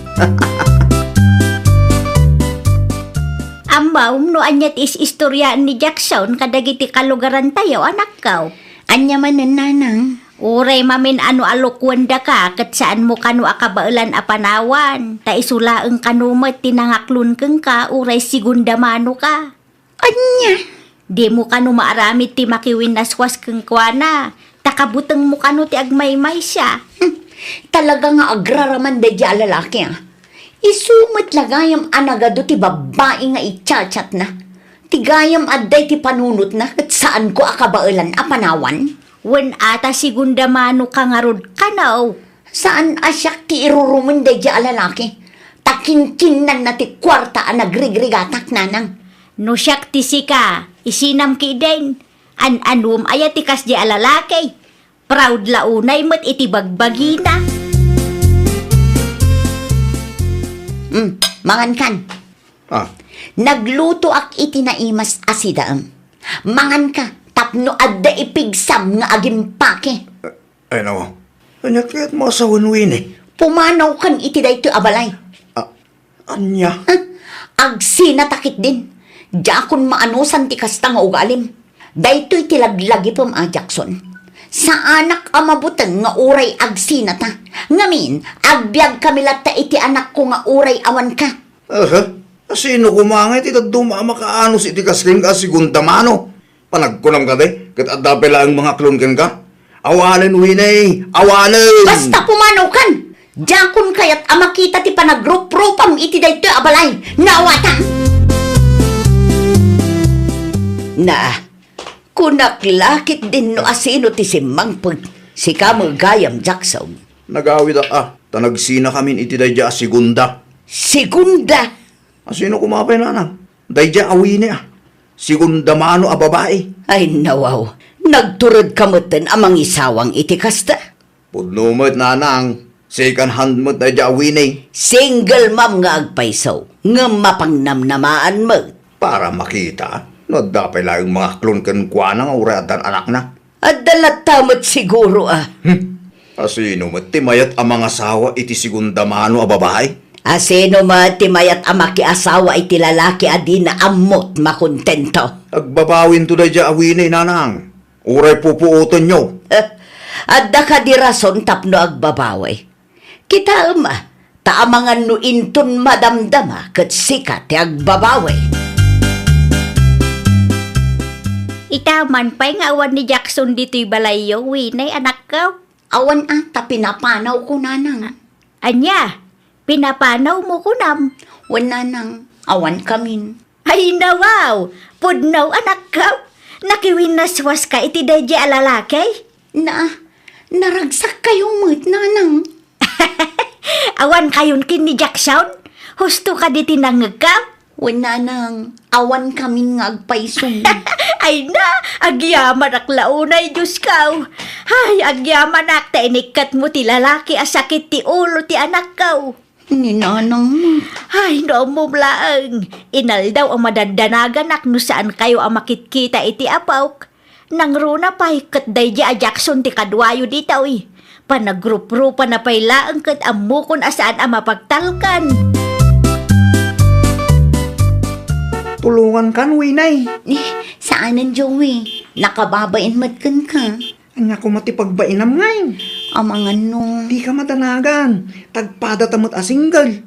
Ammom no ania ti is-istoriaan ni Jackson kadagiti kalugarantayo, anakko? Ania manen, nanang? Uray mamin-ano a lukuendaka ket saanmo kano a kabaelan a panawan, ta isu laeng kano met ti nangaklon kenka uray segunda mano ka. Ania? Dimo kano maaramid ti makiwinnaswas kenkuana, ta kabutengmo kano ti agmaymaysa. Hmm, talaga nga agraraman daydiay a lalaki, a. Isu met la gayam a nagadu ti babbai nga i-chat-chatna. Ti gayam adda iti panunotna ket saanko a kabaelan a panawan. Wen a ta segunda mano ka ngarud kano. Saan a siak ti irurumen daydiay a lalaki. Ta kinkinnanna ti kuarta a nagrigrigatak, nanang. No siak ti sika, isinam ketdin. An-anuem aya ti kasdiay a lalaki? Proud la unay met iti bagbagina. Mm, mangankan. Ah. Naglutoak iti naimas a sidaem. Manganka tapno adda ipigsam nga agimpake. Ay, nawa. Ania kayatmo a sawen, Winnie? Pumanawkan iti daytoy a balay. Ah, ania? Huh? Agsinata ketdin. Diakon maanusan ti kasta nga ugalim. Daytoy ti laglagipem a Jackson. Saanak a mabuteng nga uray agsinata. Ngamin, agbiagkami latta iti anakko nga uray awanka. Aha. Asino koma nga iti dadduma a makaanus iti kas kenka a segunda mano? Panagkunam kadi, ket adda pay laeng mangaklon kenka? Awanen, Winnie! Awanen! Basta pumanawkan! Diakon kayat a makita ti panagruprupam iti daytoy a balay. Naawatan! Na, kunak la ketdin no asino ti simmangpet. Sika met gayam, Jackson. Nagawidak a, ta nagsinakamin iti daydiay a segunda. Segunda? Asino koma pay, nanang? Daydiay a Winnie a. Segunda mano a babai. Ay, nawaw. Nagturedka metten a mangisawang iti kasta? Pudno met, nanang. Second hand met daydiay a Winnie. Single mom nga agpayso, ngem mapangnamnamaan met. Para makita, no adda pay laeng mangaklon kenkuana nga uray addan anakna. Adda latta met siguro a. Hmm. Asino met ti mayat a mangasawa iti segunda mano a babai? Asino met ti mayat a makiasawa iti lalaki a dina ammot makontento? Agbabawinto daydiay a Winnie, nanang. Uray pupuotenyo. Adda kadi rason tapno agbabawi. Kitaem a, ta amangan no inton madamdama ket sika ti agbabawi. Ita man pay nga awan ni Jackson ditoy balayyo, Winnie, anakko. Awan a, ta pinapanawko, nanang. Ania? Pinapanawmo kunam? Wen, nanang, awankamin. Ay, nawaw! Pudno, anakko! Nakiwinnaswaska iti daydi a lalaki? Na, naragsakkayo met, nanang. Awankayon ken ni Jackson? Husto kadi ti nangngegka? Wen, nanang, awankamin nga agpayso. Ay na, agyamanak la unay, Diosko. Ay, agyamanak ta inikkatmo ti lalaki a sakit ti ulo ti anakko. Ni nanang met. Ay, no ammom laeng. Inaldaw a madaddanaganak no saankayo a makitkita iti apok. Nangruna pay ket daydi a Jackson ti kaduayo ditoy. Panagruprupana pay laeng ket ammokon a saan a mapagtalkan. Tulongankan, Winay. Eh, saanen, Joey. Nakababain met kenka. Ania koma ti pagbainam ngay? Amangan no. Dika madanagan. Tagpadata met a single.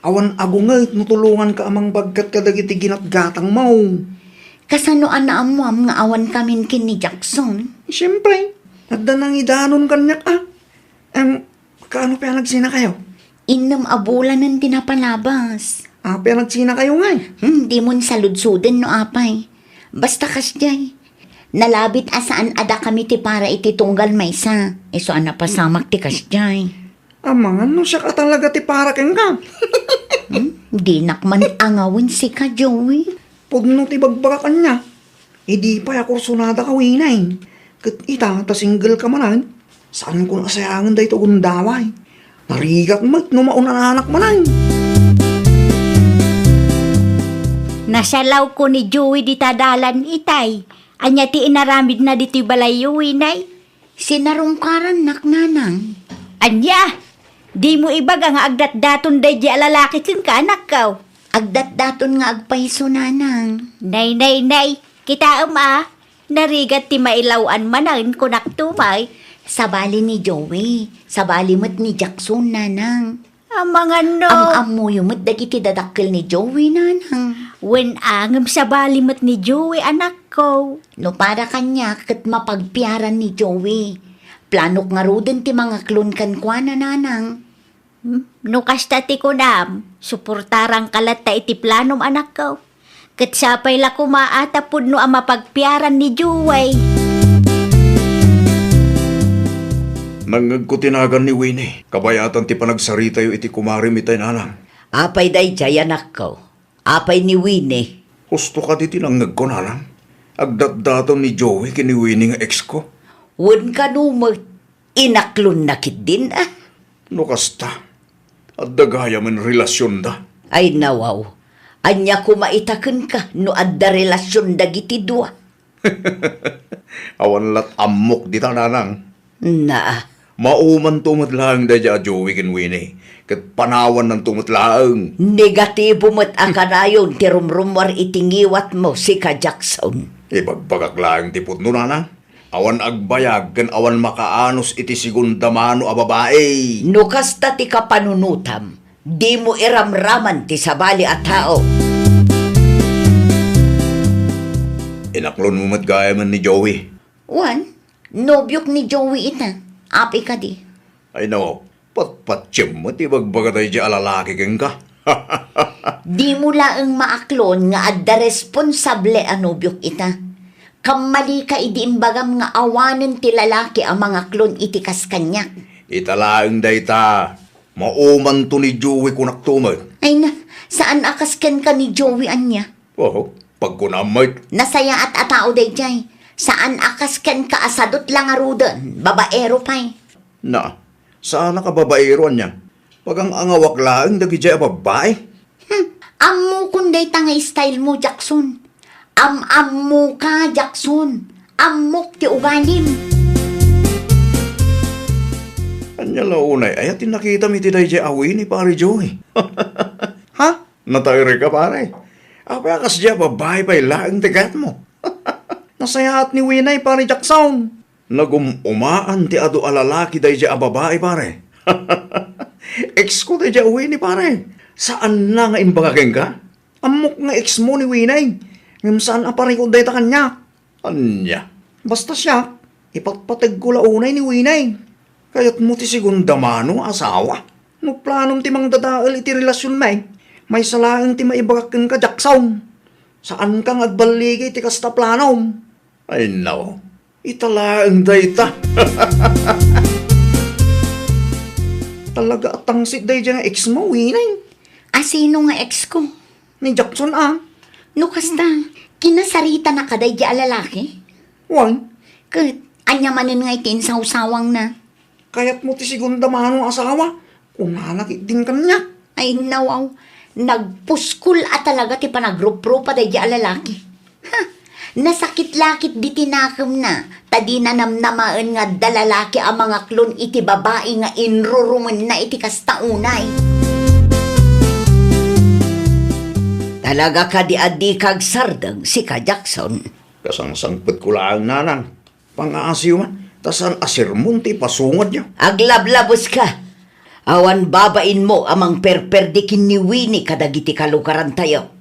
Awan agunget no tulonganka a mangbaggat kadagiti ginatgatangmo. Kasano a naammoam nga awankamin ken ni Jackson? Siempre, adda nangidanon kaniak a. Em, kaano pay a nagsinakayo? Innem a bulanen ti napalabas. Apay a nagsinakayo ngay? Hmm, dimon saludsoden no apay. Basta kasdiay. Nalabit a saan a dakami ti para iti tunggal maysa. Isu a napasamak ti kasdiay. Amangan no siak a talaga ti para kenka. Hmm? Dinak man angawen sika, Joey. Pudno ti bagbagak ania. Idi pay a kursunada ka, Winay. Ket ita, ta single ka manen, saanko a sayangen daytoy a gundaway. Narigat met no maunananak manen. Nasalawko ni Joey dita dalan itay. Ania ti inaramidna ditoy balayyo, Winay? Sinarungkarannak, nanang. Ania? Dimo ibaga nga agdatdaton daydi a lalaki kenka, anakko? Agdatdaton nga agpayso, nanang. Nay, nay, nay. Kitaem a, narigat ti mailaw-an manen, kunak tumay. Sabali ni Joey, sabali met ni Jackson, nanang. Amangan no. Am-ammoyo met dagiti dadakkel ni Joey, nanang. Wen a, ngem sabali met ni Joey, anakko. No para kaniak ket mapagpiaran ni Joey. Planok ngaruden ti mangaklon kenkuana, nanang. Hmm? No kasta ti kunam, suportaranka latta iti planom, anakko. Ket sapay la koma a ta pudno a mapagpiaran ni Joey. Nangngegko ti nagan ni Winnie. Kabayatan ti panagsaritayo iti kumarem itay, nanang. Apay daydiay, anakko? Apay ni Winnie? Husto kadi ti nangngegko, nanang. Agdatdaton ni Joey ken ni Winnie nga exko. Wen kano met, inaklonna ketdin a? No kasta, adda gayamen relasionda. Ay, nawaw. Ania koma ita kenka no adda relasion dagiti dua? Awan lat ammok dita, nanang. Naa. Maumanto met laeng daydiay a Joey ken Winnie, ket panawannanto met laeng. Negatibo met a kanayon ti rumrummuar iti ngiwatmo, sika Jackson. Ibagbagak laeng ti pudno, nanang. Awan agbayag ken awan makaanus iti segunda mano a babai. No kasta ti kapanunotam, dimo iramraman ti sabali a tao. Inaklonmo met gayamen ni Joey. Wen, nobiok ni Joey ita. Apay kadi? Ay, no, patpatiem met ti ibagbaga daydiay a lalaki kenka. Dimo laeng maaklon nga adda responsable a nobiok ita. Kammalika idi imbagam nga awanen ti lalaki a mangaklon iti kas kaniak. Ita laeng dayta, maumanto ni Joey, kunakto met. Ay na, saan a kas kenka ni Joey ania? Oh, pagkunam met. Nasayaat a tao daydiay. Saan a kas kenka a sadut la ngaruden, babaero pay. Na, saanak a babaero ania? Pagang-angawak laeng dagidiay a babbai. Hmm, ammokon dayta nga style mo, Jackson. Am-ammoka, Jackson. Ammok ti ugalim. Ania la unay, aya ti nakitam iti daydiay a Winnie, Pare Joey? Ha? Nataerka, pare? Apay a kasdiay a babbai pay laeng ti kayatmo? Nasayaat ni Winnie, Pare Jackson. Nagum-umaan ti adu a lalaki daydiay a babai, pare. Exko daydiay a Winnie, pare. Saanna nga imbaga kenka? Ammok nga exmo ni Winnie. Ngem saan a parikut dayta kaniak. Ania? Basta siak, ipatpategko la unay ni Winnie. Kayatmo ti segunda mano a asawa? No planom ti mangdadael iti relasionmi, maysa laeng ti maibagak kenka, Jackson. Saanka nga agballigi iti kasta a planom. Ay, no. Ita laeng dayta. Talaga a tangsit daydiay nga ex mo, Winay. A sino nga ex ko? Ni Jackson, a. No kasta, kinasaritanaka daydiay a lalaki? Wen. Ket, ania manen nga iti insawsawangna? Kayatmo ti segunda mano a asawa? Kunana ketdin kaniak. Ay, nawaw. Nagpuskol a talaga ti panagruprupa daydiay a lalaki. Ha! Nasakit la ketdi ti nakemna, ta dina namnamaen nga adda lalaki a mangaklon iti babai nga inrurumenna iti kasta unay. Talaga kadi a dika agsardeng, sika, Jackson? Kasangsangpetko laeng, nanang. Pangaasiyo man, ta saan a sermon ti ipasungadyo. Aglablabeska! Awan babainmo a mangperperdi ken ni Winnie kadagiti kalugarantayo.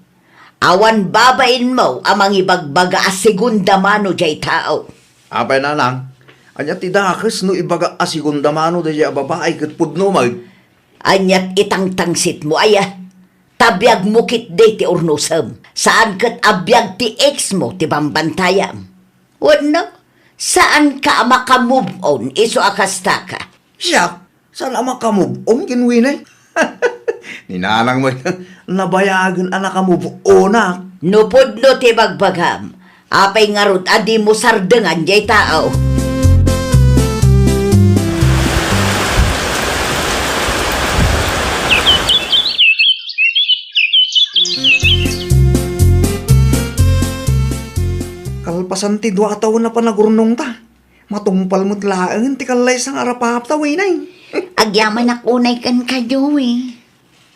Awan babainmo a mangibagbaga a segunda mano diay tao. Apay, nanang, ania ti dakes no ibagak a segunda mano daydiay a babai ket pudno met? Aniat itangtangsitmo, aya? Ta biagmo ketdi ti urnosem. Saan ket a biag ti ex mo ti bambantayam. Wenno, saanka a maka-move on isu a kastaka? Siak? Saan a maka-move on ken Winnie? Ni nanang met, nabayagen a naka-move onak. No pudno ti bagbagam, apay ngarud a dimo sardengan diay tao? Kalpasan ti dua a tawen a panagurnongta, matungpal met laeng ti kallaysa nga arapapta, Winnie. Agyamanak unay kenka, Joey.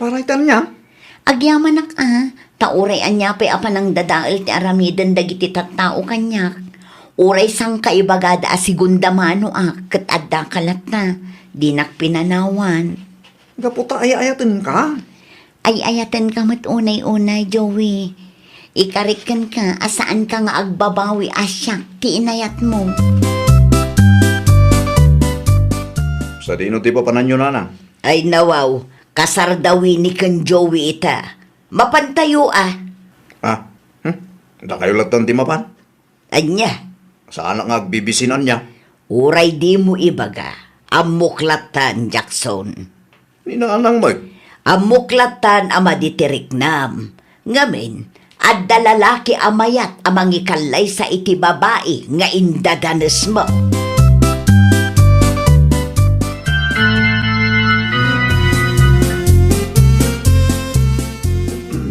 Para iti ania? Agyamanak a, ta uray ania pay a panangdadael ti aramiden dagiti tattao kaniak, uray sangkaibagada a segunda manoak ket addaka latta, dinak pinanawan. Gapu ta ay-ayatenka? Ay-ayatenka met unay-unay, Joey. Ikarik kenka a saanka nga agbabawi a siak ti inayatmo. Sadino ti papananyo, nanang? Ay, nawaw, kasar da Winnie ken Joey ita. Mapantayo a. Ah, hmm? Dakayo latta ti mapan? Ania? Saanak nga agbibisinan nia? Uray dimo ibaga, ammok lattan, Jackson. Ni nanang met? Ammok lattan a madi ti riknam. Ngamin, adda lalaki a mayat a mangikallaysa iti babai nga indadanesmo.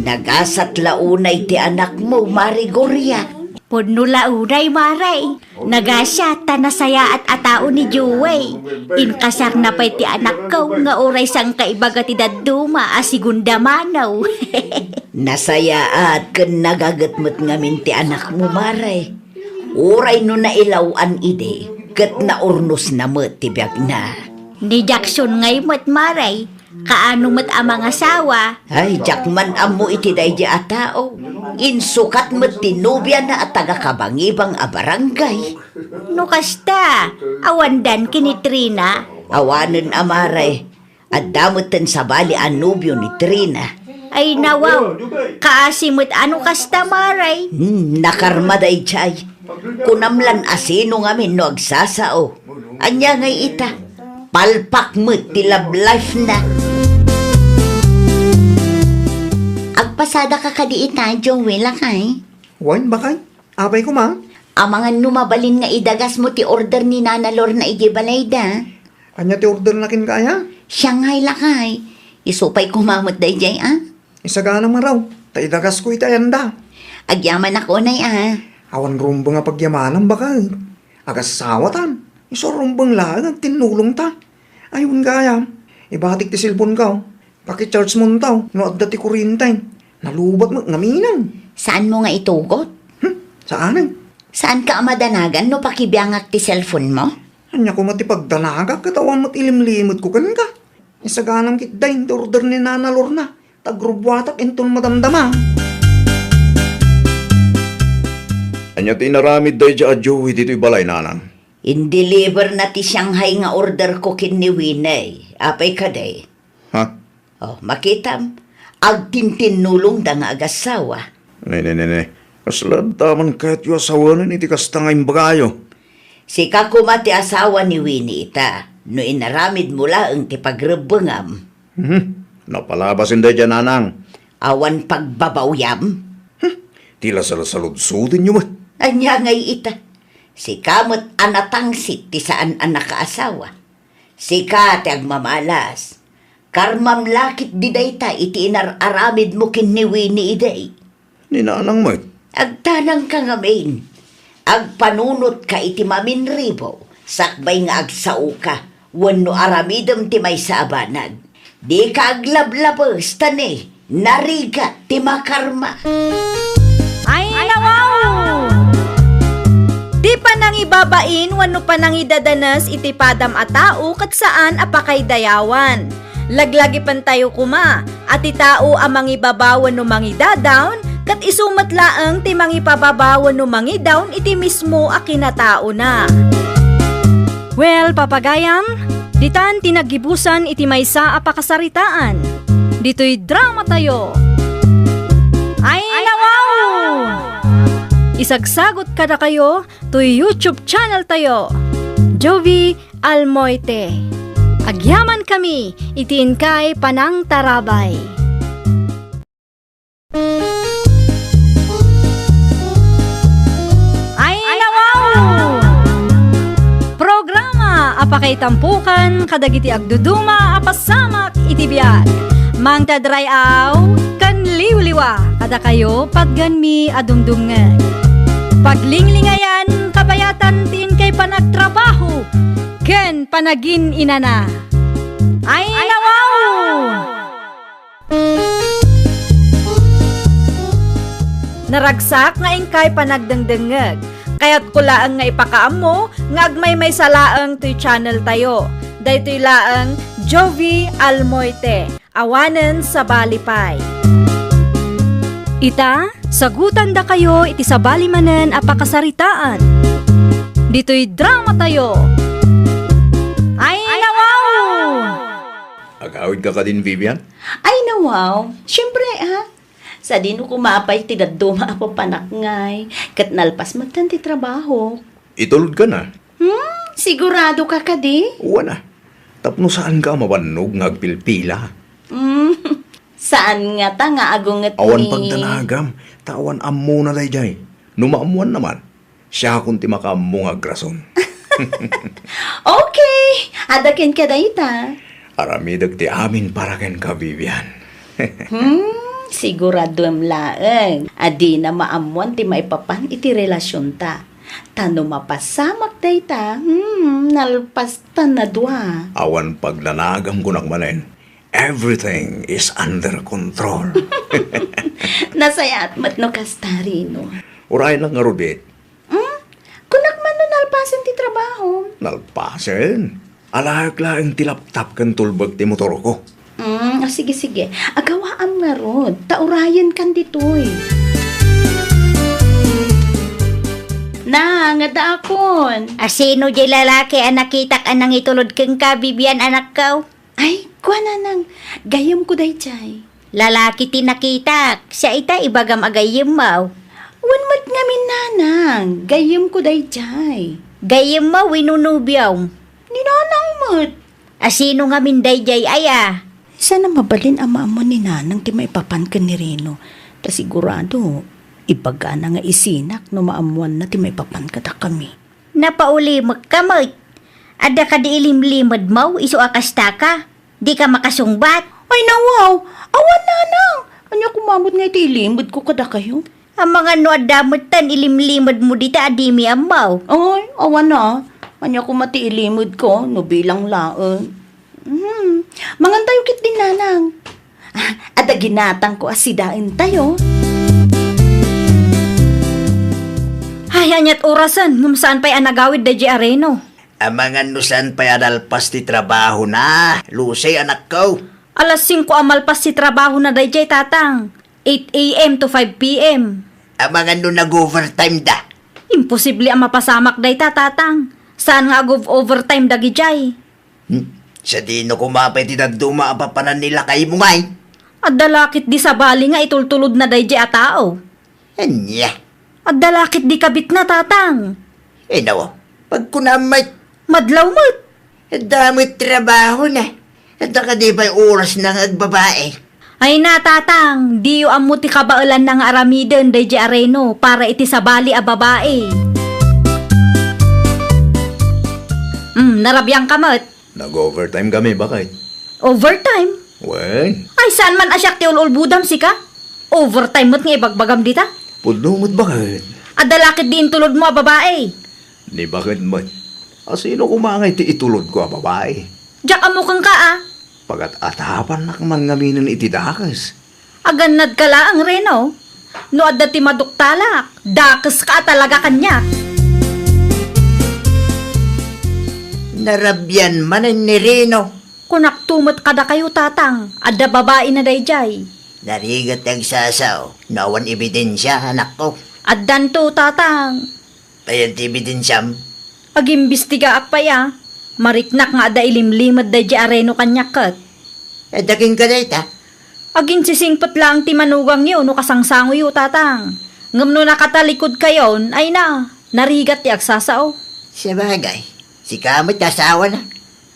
Nagasat la unay ti anakmo, Mare Gloria. Pudno la unay, Mare. Nagasat ta nasayaat a tao ni Joey. Inkasarna pay ti anakko nga uray sangkaibaga ti dadduma a segunda mano. Nasayaat ken nagaget met ngamin ti anakmo, Mare. Uray no nailaw-an idi, ket naurnosna met ti biagna. Ni Jackson ngay met, Mare. Kaano met a mangasawa? Ay, diak man ammo iti daydi a tao. Insukat met ti nobiana a taga-Kabangibang a barangay. No kasta, awandan ken ni Trina? Awanen a, Mare. Adda metten sabali a nobio ni Trina. Ay, nawaw. Kaasi met a no kasta, Mare. Hmm, nakarma daydiay. Kunam lan a sino ngamin no agsasao. Ania ngay ita? Palpak met ti love life na. Agpasadaka kadi ita, Joey, lakay? Wen, bakay. Apay koma? Amangan no mabalin nga idagasmo ti order ni Nana Lorna idiay balayda. Ania ti orderna kenka aya? Siya ngay, lakay. Isu pay koma met daydiay, a? Isagana maraw, ta idagasko iti ayanda. Agyamanak unay, a. Awan rumbeng a pagyamanam, baket. Agasawatan. Isu a rumbeng laeng agtinnulongta. Ay, wen gayam, ibatik ti cellphoneko. Paki-charge monto no adda ti kuriyente. Nalubat met ngamin. Saanmo nga itugot? Hmm, saanen. Saanka a madanagan no pakibiangak ti cellphonemo? Ania koma ti pagdanagak ket awan met ilimlimetko kenka? Isaganam ketdi ti order ni Nana Lorna, ta agrubbuatak inton madamdama. Ania ti inaramid daydi a Joey ditoy balay, nanang? Indeliver na ti Shanghai nga order ko ken ni Winnie. Apay kadi? Ha? Oh, makitam, agtintinnulongda nga agassawa. Ne, ne, ne, ne. Kasla adda man kayatyo a sawen iti kasta nga imbagayo? Sika koma ti asawa ni Winnie ita, no inaramidmo laeng ti pagrebbengam. Mhm. Napalabasen daydiay, nanang. Awan pagbabawyam? Hmm. Ti lasalsaludsodenyo met. Ania ngay ita? Sika met a natangsit ti saan a nakaasawa. Sika ti agmamalas. Karmam la ketdi dayta iti inar-aramidmo ken ni Winnie idi. Ni nanang met. Agtanangka ngamin. Agpanunotka iti maminribo, sakbay nga agsaoka, wenno aramidem ti maysa a banag. Dika aglablabes, ta ni, narigat ti makarma. Ay, nawaw! Ti panangibabain wenno panangidadanes iti padam a tao ket saan a pakaydayawan. Laglagipentayo koma a ti tao a mangibaba wenno mangidadawn, ket isu met laeng ti mangipababa wenno mangidawn iti mismo a kinataona. Well, papagayam, ditan ti naggibusan iti maysa a pakasaritaan. Ditoy dramatayo. Ay, nawaw! Isagsagot kadakayo toy YouTube channel tayo, Jovie Almoite. Agyaman kami iti inkay panangtarabay. Ay, nawaw! Programa a pakaitampokan kadagiti agduduma a pasamak iti biag. Mangted ray-aw ken liwliwa kadakayo patgenmi a dumdumngeg. Paglinglingayan, kabayatan ti inkay panagtrabaho ken panagin-inana. Ay, nawaw! Naragsak nga inkay panagdengdengngeg. Kayatko laeng nga ipakaammo nga agmaymaysa laeng toy channel tayo. Daytoy laeng Jovie Almoite, awanen sabali pay. Ita, sagutandakayo iti sabali manen a pakasaritaan. Ditoy dramatayo. Ay, nawaw! Agawidka kadin, Vivian? Ay, nawaw. Siyempre, ah. Sadino koma pay ti dadduma a papanak ngay, ket nalpas metten ti trabaho. Itulodka na? Hmm, sigurado ka kadi? Wen a. Tapno saanka a mabannog nga agpilpila. Hmm, saan ngata nga agunget ni... Awan pagdanagam, ta awan ammona daydiay. No maammoanna man, siakon ti makaammo nga agrason. Okay! Adda kenka dayta. Aramidek ti amin para kenka, Vivian. Hmm, siguraduem laeng a dina maammoan ti maipapan iti relasionta. Ta no mapasamak dayta, hmm, nalpastan a dua. Awan pagdanagam, kunak manen. Everything is under control. Nasayaat met no kasta, Rino. Uray lang ngarud, Bit. Hmm? Kunak man no nalpasen ti trabaho. Nalpasen? Alaek laeng ti laptop ken tulbek ti motorko. Hmm, ah, sige, sige. Agawaam ngarud. Ta urayenkan ditoy. Na, nga daakon. Asino di lalaki a nakitak a nangitulod kenka, Vivian, anakko? Ay, kua, nanang, gayyemko daydiay. Lalaki ti nakitak, siya ita ibagam a gayyemmo. Wen met ngamin, nanang, gayyemko daydiay. Gayyemmo wenno nobiom? Ni nanang met. Asino ngamin daydiay aya? Saan a mabalin a maammo ni nanang ti maipapan ken ni Rino. Ta sigurado, ibagana nga isinak no maammoanna ti maipapan kadakami. Napaulimekka met. Adda kadi ilimlimedmo isu a kastaka? Dika makasungbat? Ay, nawaw! Awan, nanang! Ania koma met nga iti ilimedko kadakayo? Amangan no adda metten ilimlimedmo dita a dimi ammo. Ay, awan a. Ania koma ti ilimedko no bilang laeng. Hmm, mangantayo ketdin, nanang. Ah, adda ginatangko a sidaentayo. Ay, aniat orasen ngem saan pay a nagawid daydiay a Rino? Amangan no saan pay a nalpas ti trabahona, Lucy, anakko. Alas singko a malpas ti trabahona daydiay, tatang. Eight a m to five p m. Amangan no nag-overtime da. Imposible a mapasamak dayta, tatang. Saan nga ag-overtime dagijay? Hmm? Sadino koma pay ti dadduma a papanan ni lakaymo ngay? Adda la ketdi sabali nga itultulodna dayjay a tao. Ania? Adda la ketdi kabitna, Tatang. Inaw, pagkunam met. Madlaw met. Adda met trabahona. Adda kadi pay orasna nga agbabae? Ay na, Tatang, diyo ammo ti kabaelanna nga aramiden dayjay a Reno para iti sabali a babae. Hmm, narabiangka met. Nag-overtime kami, baket. Overtime? Wen. Ay, saan man a siak ti ul-ulbodam, sika? Overtime met nga ibagbagam dita? Pudno met, baket. Adda la ketdi intulodmo a babae? Ni baket met. Asino koma ngay ti itulodko a babae? Diak ammo kenka, a. Pagat-atapannak man ngaminen iti dakes. Agannadka laeng, Reno. No adda ti maduktalak, dakeska a talaga kaniak. Narabian manen ni Reno. Kunakto met kadakayo, Tatang, adda babaina dayjay. Narigat ti agsasao no awan ebidensia, anakko. Addanto, Tatang. Ayan ti ebidensiam? Agimbestigaak pay a. Mariknak nga adda ilimlimed dayjay a Reno kaniak ket. Adda kenka dayta? Aginsisingpet laeng ti manugangyo no kasangsangoyo, Tatang. Ngem no nakatalikod kayon, ay na, narigat ti agsasao. Sabagay, sika met ti asawana.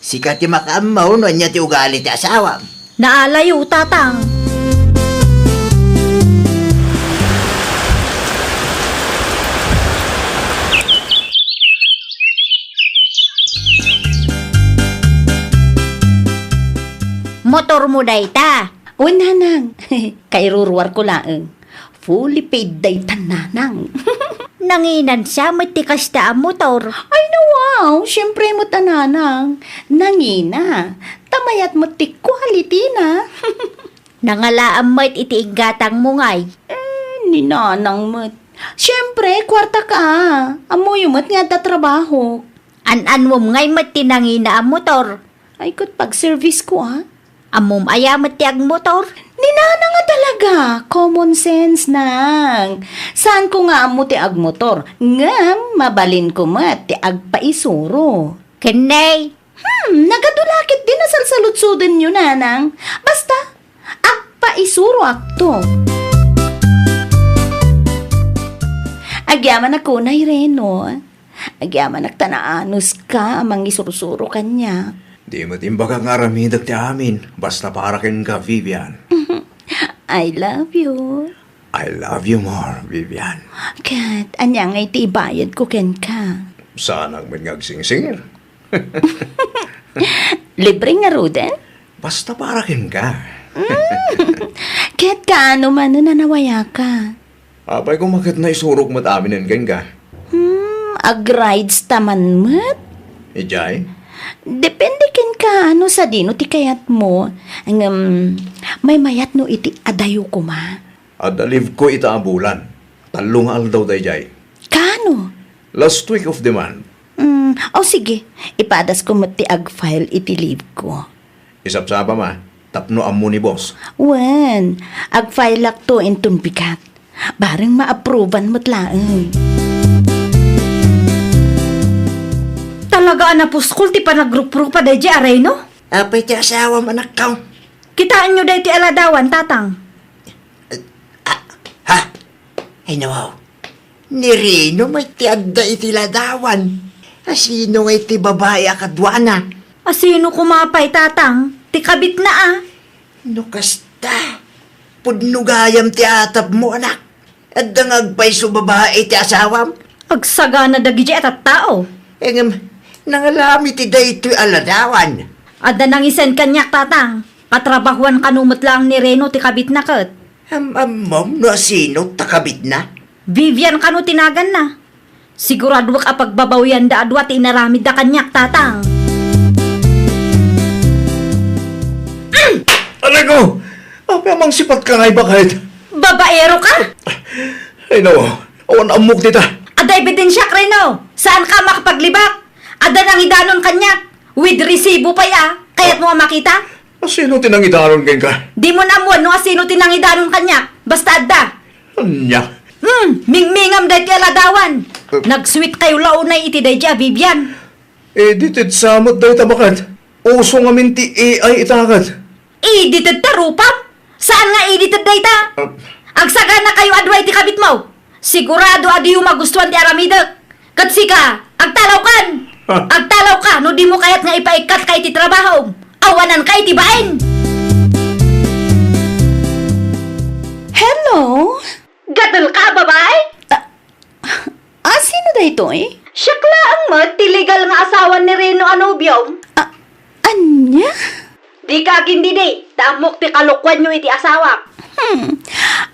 Sika ti makaammo no ania ti ugali ti asawam. Naalayo, Tatang. Motormo dayta? Wen, nanang. Kairuruarko laeng. Fully paid dayta, nanang. Nanginan siya met ti kasta a motor. Ay, no, wow! Siyempre met a, nanang. Nangina. Ta mayat met ti quality na. Nangalaam met iti inggatangmo ngay. Eh, ni nanang met. Siyempre, kwarta ka. Ammoyo met nga adda trabaho. An-anwem ngay met ti nangina a motor. Ay, ket pag-service ko, a. Ammom aya met ti agmotor? Ni nanang a talaga, common sense, nang. Saanko nga ammo ti agmotor, ngem mabalinko met ti agpaisuro. Ken nay? Hmm, nagadu la ketdi a salsaludsodenyo, nanang. Basta, agpaisuroakto. Agyamanak unay, Reno. Agyamanak ta naanuska a mangisursuro kaniak. Di met imbagak nga aramidek ti amin, basta para kenka, Vivian. I love you. I love you more, Vivian. Ket ania ngay ti ibayadko kenka? Saanak met nga agsingsingir. Libre ngaruden? Basta para kenka. Mm. Ket kaano manen a nawayaka? Apay koma ket naisurok met aminen kenka. Hmm, agrides ta man met? Idiay? Depende kenka no sadino ti kayatmo. Ngem, maymayat no iti adayo koma. Adda leave ko ita a bulan. Tallo nga aldaw daydiay. Kaano? Last week of the month. Hmm, o sige, ipadasko met ti ag-file iti leave ko. Isapsapam a, tapno ammo ni boss. Wen, ag-file-akto inton bigat. Bareng ma-approvean met laeng. Talaga a napuskol ti panagruprupa daydiay a Reno? Apay ti asawam, anakko? Kitaenyo daytoy a ladawan, Tatang. Ah, ha? Ay, nawaw. Ni Reno met ti adda iti ladawan. Asino ngay ti babai a kaduana? Asino koma pay, Tatang? Ti kabitna a. No kasta, pudno gayam ti atapmo, anak. Adda nga agpayso babai ti asawam? Agsagana dagidiay a tattao. Ngem, nangalam iti daytoy a ladawan. Adda nangisin kaniak, Tatang. Katrabahuan kano met laeng ni Reno ti kabitna ket. Am-ammom no asino ta kabitna? Vivian kano ti naganna. Siguraduak a pagbabawiyanda a dua ti inaramidda kaniak, Tatang. Aray ko! Apay a mangsipatka ngay, baket? Babaero ka? Ay, no. Awan ammok dita. Adda ebidensiak, Reno. Saanka a makapaglibak. Adda nangidanon kaniak. With resibo pay a. Kayatmo a makita? Asino ti nangidanon kenka? Dimo ammoen no asino ti nangidanon kaniak. Basta adda. Ania? Hmm, mingmingam daytoy a ladawan. Eh. Nag-sweet kayo la unay iti daydiay a Vivian. Edited sa met dayta baket. Uso ngamin ti A I ita ket. Edited ta, Rupam? Saan nga edited dayta? Ah. Agsaganakayo a dua iti kabitmo. Sigurado a diyo magustuan ti aramidek. Ket sika, agtalawkan! Ah. Agtalawka no dimo kayat nga ipaikkatka iti trabahom. Awananka iti bain! Hello? Gatelka a babai? Ah, ah, sino daytoy? Siak laeng met ti legal nga asawa ni Reno a nobiom. Ah, ania? Dika agindidi, ta ammok ti kalokuanyo iti asawak. Hmm.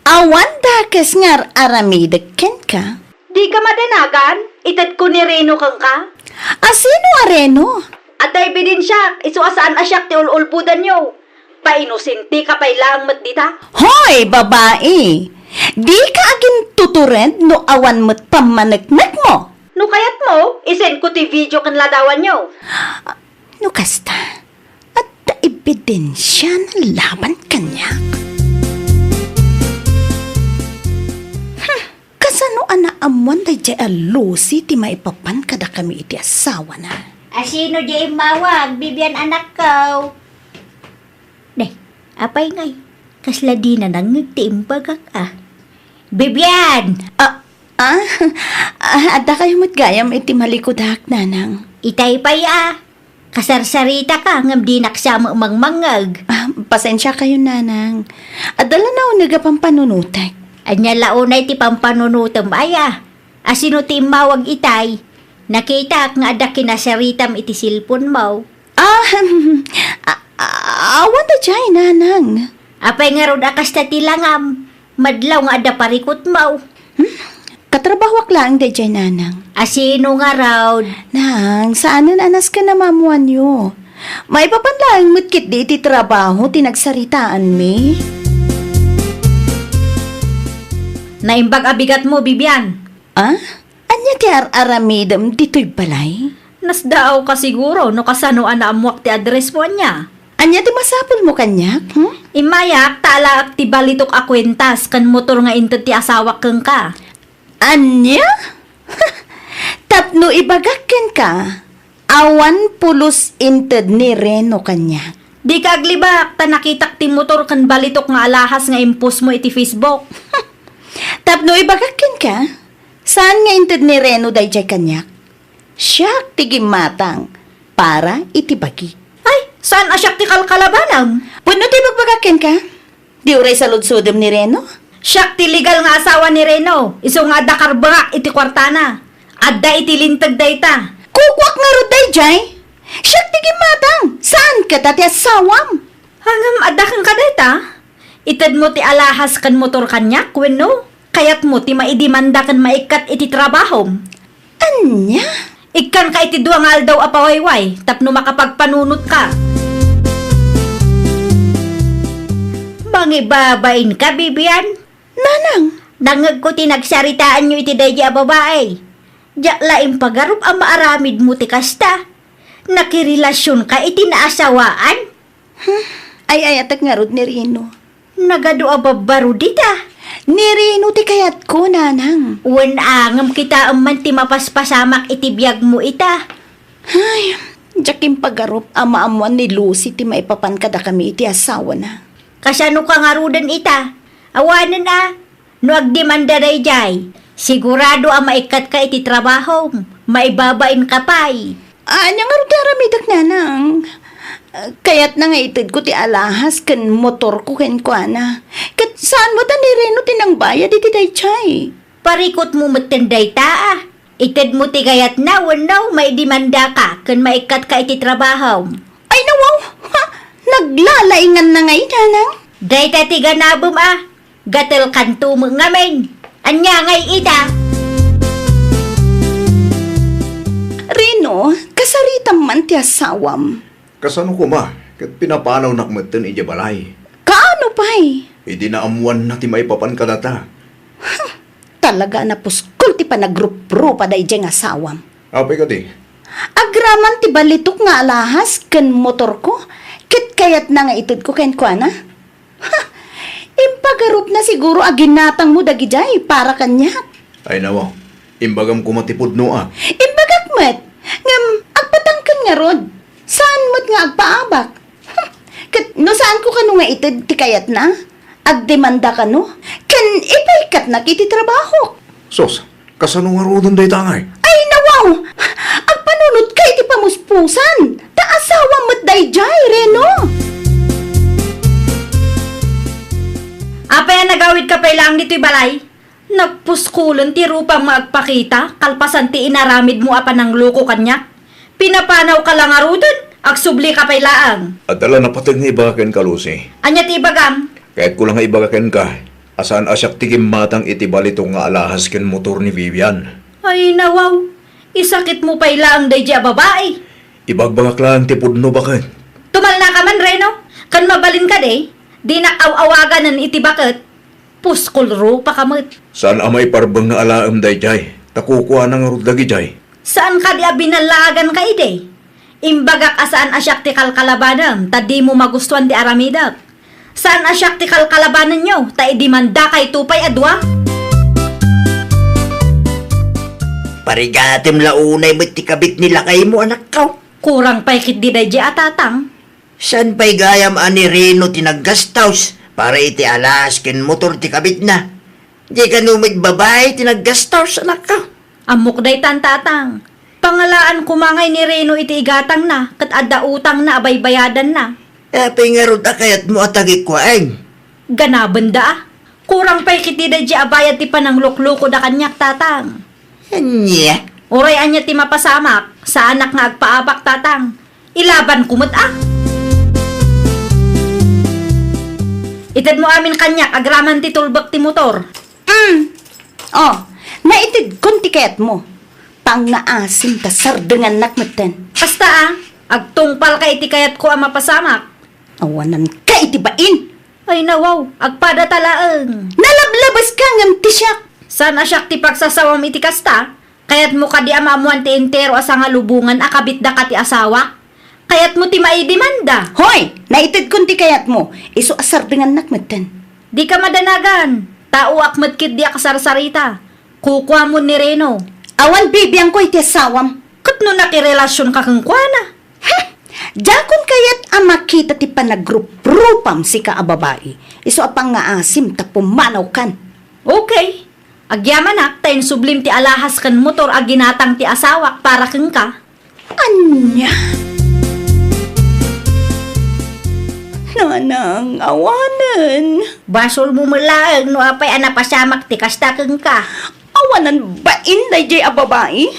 Awan dakes nga ar-aramidek kenka. Dika madanagan, itedko ni Reno kenka. A sino a Reno? Adda ebidensiak, isu a saan a siak ti ul-ulbodanyo. Painosenteka pay laeng met dita. Hoy, babai! Dika agintutured no awan met pammaneknekmo. No kayatmo, isendko ti video ken ladawanyo. No kasta, adda ebidensiana laban kaniak. Hmm, kasano a naammoan daydiay a Lucy ti maipapan kadakami iti asawana? A sino diay immawag, Bibian, anakko? Day, apay ngay? Kasla dina nangngeg ti imbagak a. Bibian! Ah, ah, ah, adda kayo met gayam iti malikudak, nanang. Itay pay a. Kasarsaritaka ngem dinak sa mangmangngeg. Ah, pasensia kayo, nanang. Adda la nauneg a pampanunotek. Ania la unay ti pampanunotem aya? A sino ti immawag itay? Nakitak nga adda kinasaritam iti cellphone mo. Ah, a-, a-, awan daydiay, nanang. Apay ngarud a kasta ti langam? Madlaw nga adda parikutmo. Hmm? Katrabahoak laeng daydiay, nanang. A sino ngarud? Nang, saanen a nasken a maammoanyo. Maipapan laeng met ketdi iti trabaho ti nagsaritaanmi. Naimbag a bigatmo, Bibian. Ah? Ania ti ar-aramidem ditoy balay? Nasdaawka siguro no kasano a naammoak ti addressmo, ania? Ania ti masapulmo kaniak, hmm? Immayak ta alaek ti balitok a kuentas ken motor nga inted ti asawak kenka. Ania? Tapno ibagak kenka, awan pulos inted ni Reno kaniak. Dika aglibak, ta nakitak ti motor ken balitok nga alahas nga impostmo iti Facebook. Tapno ibagak kenka, saan nga inted ni Reno daydiay kaniak? Siak ti gimmatang para iti bagi. Ay, saan a siak ti kalkalabanam? Wenno ti ibagbagak kenka? Di uray saludsodem ni Reno? Siak ti legal nga asawa ni Reno, isu nga adda karbengak iti kuartana. Adda iti linteg dayta. Kukuak ngarud daydiay? Siak ti gimmatang, saan kata ti asawam? Ngem adda kenka dayta? Itedmo ti alahas ken motor kaniak wenno kayatmo ti maidemanda ken maikkat iti trabahom? Ania? Ikkanka iti dua nga aldaw a pawayway tapno makapagpanunotka. Mangibabainka, Bibian? Nanang! Nangngegko ti nagsaritaanyo iti daydi a babai. Diak la impagarup a maaramidmo ti kasta. Nakirelasionka iti naasawaan? Hmm, ay-ayatek ngarud ni Rino. Nagadu a babbaro dita. Ni Rino ti kayatko, nanang. Wen, ngem kitaem man ti mapaspasamak iti biagmo ita. Ay, diak impagarup a maammoan ni Lucy ti maipapan kadakami iti asawana. Kasanoka ngaruden ita? Awanen a, no agdemanda daydiay, sigurado a maikkatka iti trabahom, maibabainka pay. Ania ngarud ti aramidek, nanang? Kayatna nga itedko ti alahas ken motorko kenkuana. Ket saan met a ni Reno ti nangbayad iti daydiay. Parikutmo metten dayta a. Itedmo ti kayatna wenno maidemandaka ken maikkatka iti trabahom. Ay, nawaw! Ha? Naglalainganna ngay, nanang? Dayta ti ganabem a. Gatelkanto met ngamin. Ania ngay ita? Rino, kasaritam man ti asawam. Kasano koma ket pinapanawnak metten idiay balay? Kaano pay? Idi naammoanna ti maipapan kadata. Huh, talaga a napuskol ti panagruprupa daydiay nga asawam. Apay kadi? Agraman ti balitok nga alahas ken motorko, ket kayatna nga itedko kenkuana. Ha! Impagarupna siguro a ginatangmo dagidiay para kaniak. Ay, nawa, imbagam koma ti pudno a. Imbagak met, ngem Patangken ngarud, saan met nga agpaabak. Ket no saanko kano nga ited ti kayatna, agdemanda kano, ken ipaikatnak iti trabahok. Sus, kasano ngaruden dayta ngay? Ay, nawaw! Agpanunotka iti pamuspusan, ta asawam met daydiay, Reno! Apay a nagawidka pay laeng ditoy balay? Nagpuskolen ti rupam nga agpakita kalpasan ti inaramidmo a panangloko kaniak. Pinapanawka la ngaruden, agsublika pay laeng. Adda la napateg nga ibaga kenka, Lucy. Ania ti ibagam? Kayatko la nga ibaga kenka a saan a siak ti gimmatang iti balitok nga alahas ken motor ni Vivian. Ay, nawaw. Isakitmo pay laeng daydiay a babai. Ibagbagak laeng ti pudno, baket. Tumalnaka man, Reno. Ken mabalin kadi, dinak aw-awaganen iti baket. Puskol rupaka met. Saan a maiparbeng nga alaem daydiay, ta kukuana ngarud dagidiay. Saan kadi a binallaaganka idi? Imbagak a saan a siak ti kalkalabanem, ta dimo magustuan ti aramidek. Saan a siak ti kalkalabanenyo, ta idimandakayto pay a dua? Parigatem la unay met ti kabit ni lakaymo, anakko. Kurang pay ketdi daydiay a tatang. Saan pay gayam a ni Reno ti naggastos para iti alas ken motor ti kabitna? Di kano met babai ti naggastos, anakko? Ammok daytan, tatang. Pangalaan koma ngay ni Reno iti igatangna ket adda utangna a baybayadanna. Apay ngarud a kayatmo a tagikuaen? Ganabenda a. Kurang pay ketdi daydiay a bayad ti panangluklokoda kaniak, tatang. Ania? Uray ania ti mapasamak, saanak nga agpaabak, tatang. Ilabanko met a. Itedmo amin kaniak agraman ti tulbek ti motor. Mm. Oh, naitedkon ti kayatmo. Pangngaasim ta sardengannak metten. Kasta a, agtungpalka iti kayatko a mapasamak. Awananka iti bain. Ay, nawaw, agpadata laeng. Nalablabaska ngem ti siak. Saan a siak ti pagsasawam iti kasta? Kayatmo kadi a maammoan ti entero a sangalubongan a kabitdaka ti asawak? Kayatmo ti maidemanda? Hoy! Naitedkon ti kayatmo. Isu a sardengannak metten. Dika madanagan. Taoak met ketdi a kasarsarita. Kukuamon ni Reno. Awan bibiangko iti asawam. Ket no nakirelasionka kenkuana? Hm! Diakon kayat a makita ti panagruprupam, sika a babai. Isu a pangngaasim ta pumanawkan. Okay. Agyamanak ta insublim ti alahas ken motor a ginatang ti asawak para kenka. Ania? Nanang, awanen. Basolmo met laeng no apay a napasamak ti kasta kenka. Awanan bain daydiay a babai.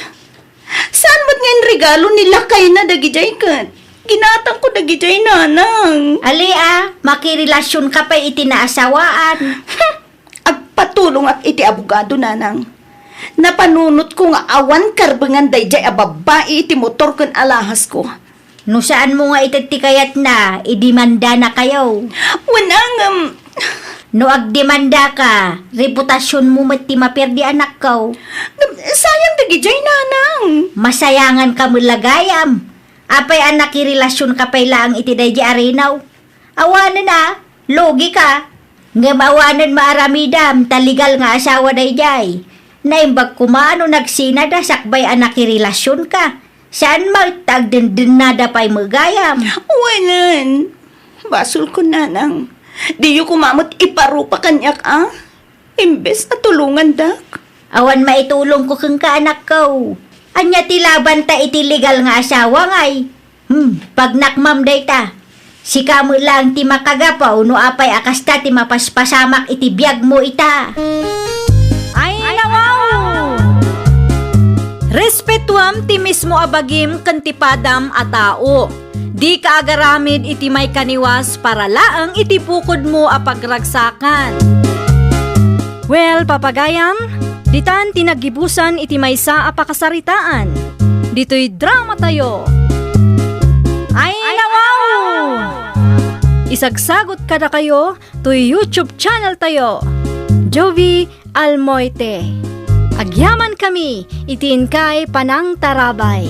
Saan met nga inregalo ni lakayna dagidiay ket ginatangko dagidiay, nanang. Ali a, makirelasionka pay iti naasawaan. Hm! Agpatulongak iti abogado, nanang. Napanunotko nga awan karbengan daydiay a babbai iti motor ken alahasko. No saanmo nga ited ti kayatna, idimandanakayo. Wen, ngem. No agdemandaka, reputasionmo met ti maperdi, anakko. Ngem, sayang dagidiay, nanang. Masayanganka met la gayam. Apay a nakirelasionka pay laeng iti daydiay a Reno? Awanen a, lugika. Ngem awanen maaramidam ta legal nga asawa daydiay. Naimbag koma no nagsinada sakbay a nakirelasionka. Saan met ta agdendennada pay met gayam. Wen, basolko, nanang. Diyo koma met iparupa kaniak a. Imbes a tulongandak. Awan maitulongko kenka, anakko. Ania ti labanta iti legal nga asawa ngay? Hmm, pagnakmam dayta. Sika met laeng ti makagapu no apay a kasta ti mapaspasamak iti biagmo ita. Ay, nawaw! Respetuam ti mismo a bagim ken ti padam a tao. Dika agaramid iti maikaniwas para laeng iti bukodmo a pagragsakan. Well, papagayam, ditan ti naggibusan iti maysa a pakasaritaan. Ditoy dramatayo. Ay, nawaw! Isagsagot kadakayo toy YouTube channeltayo, Jovie Almoite. Agyamankami iti inkay panangtarabay.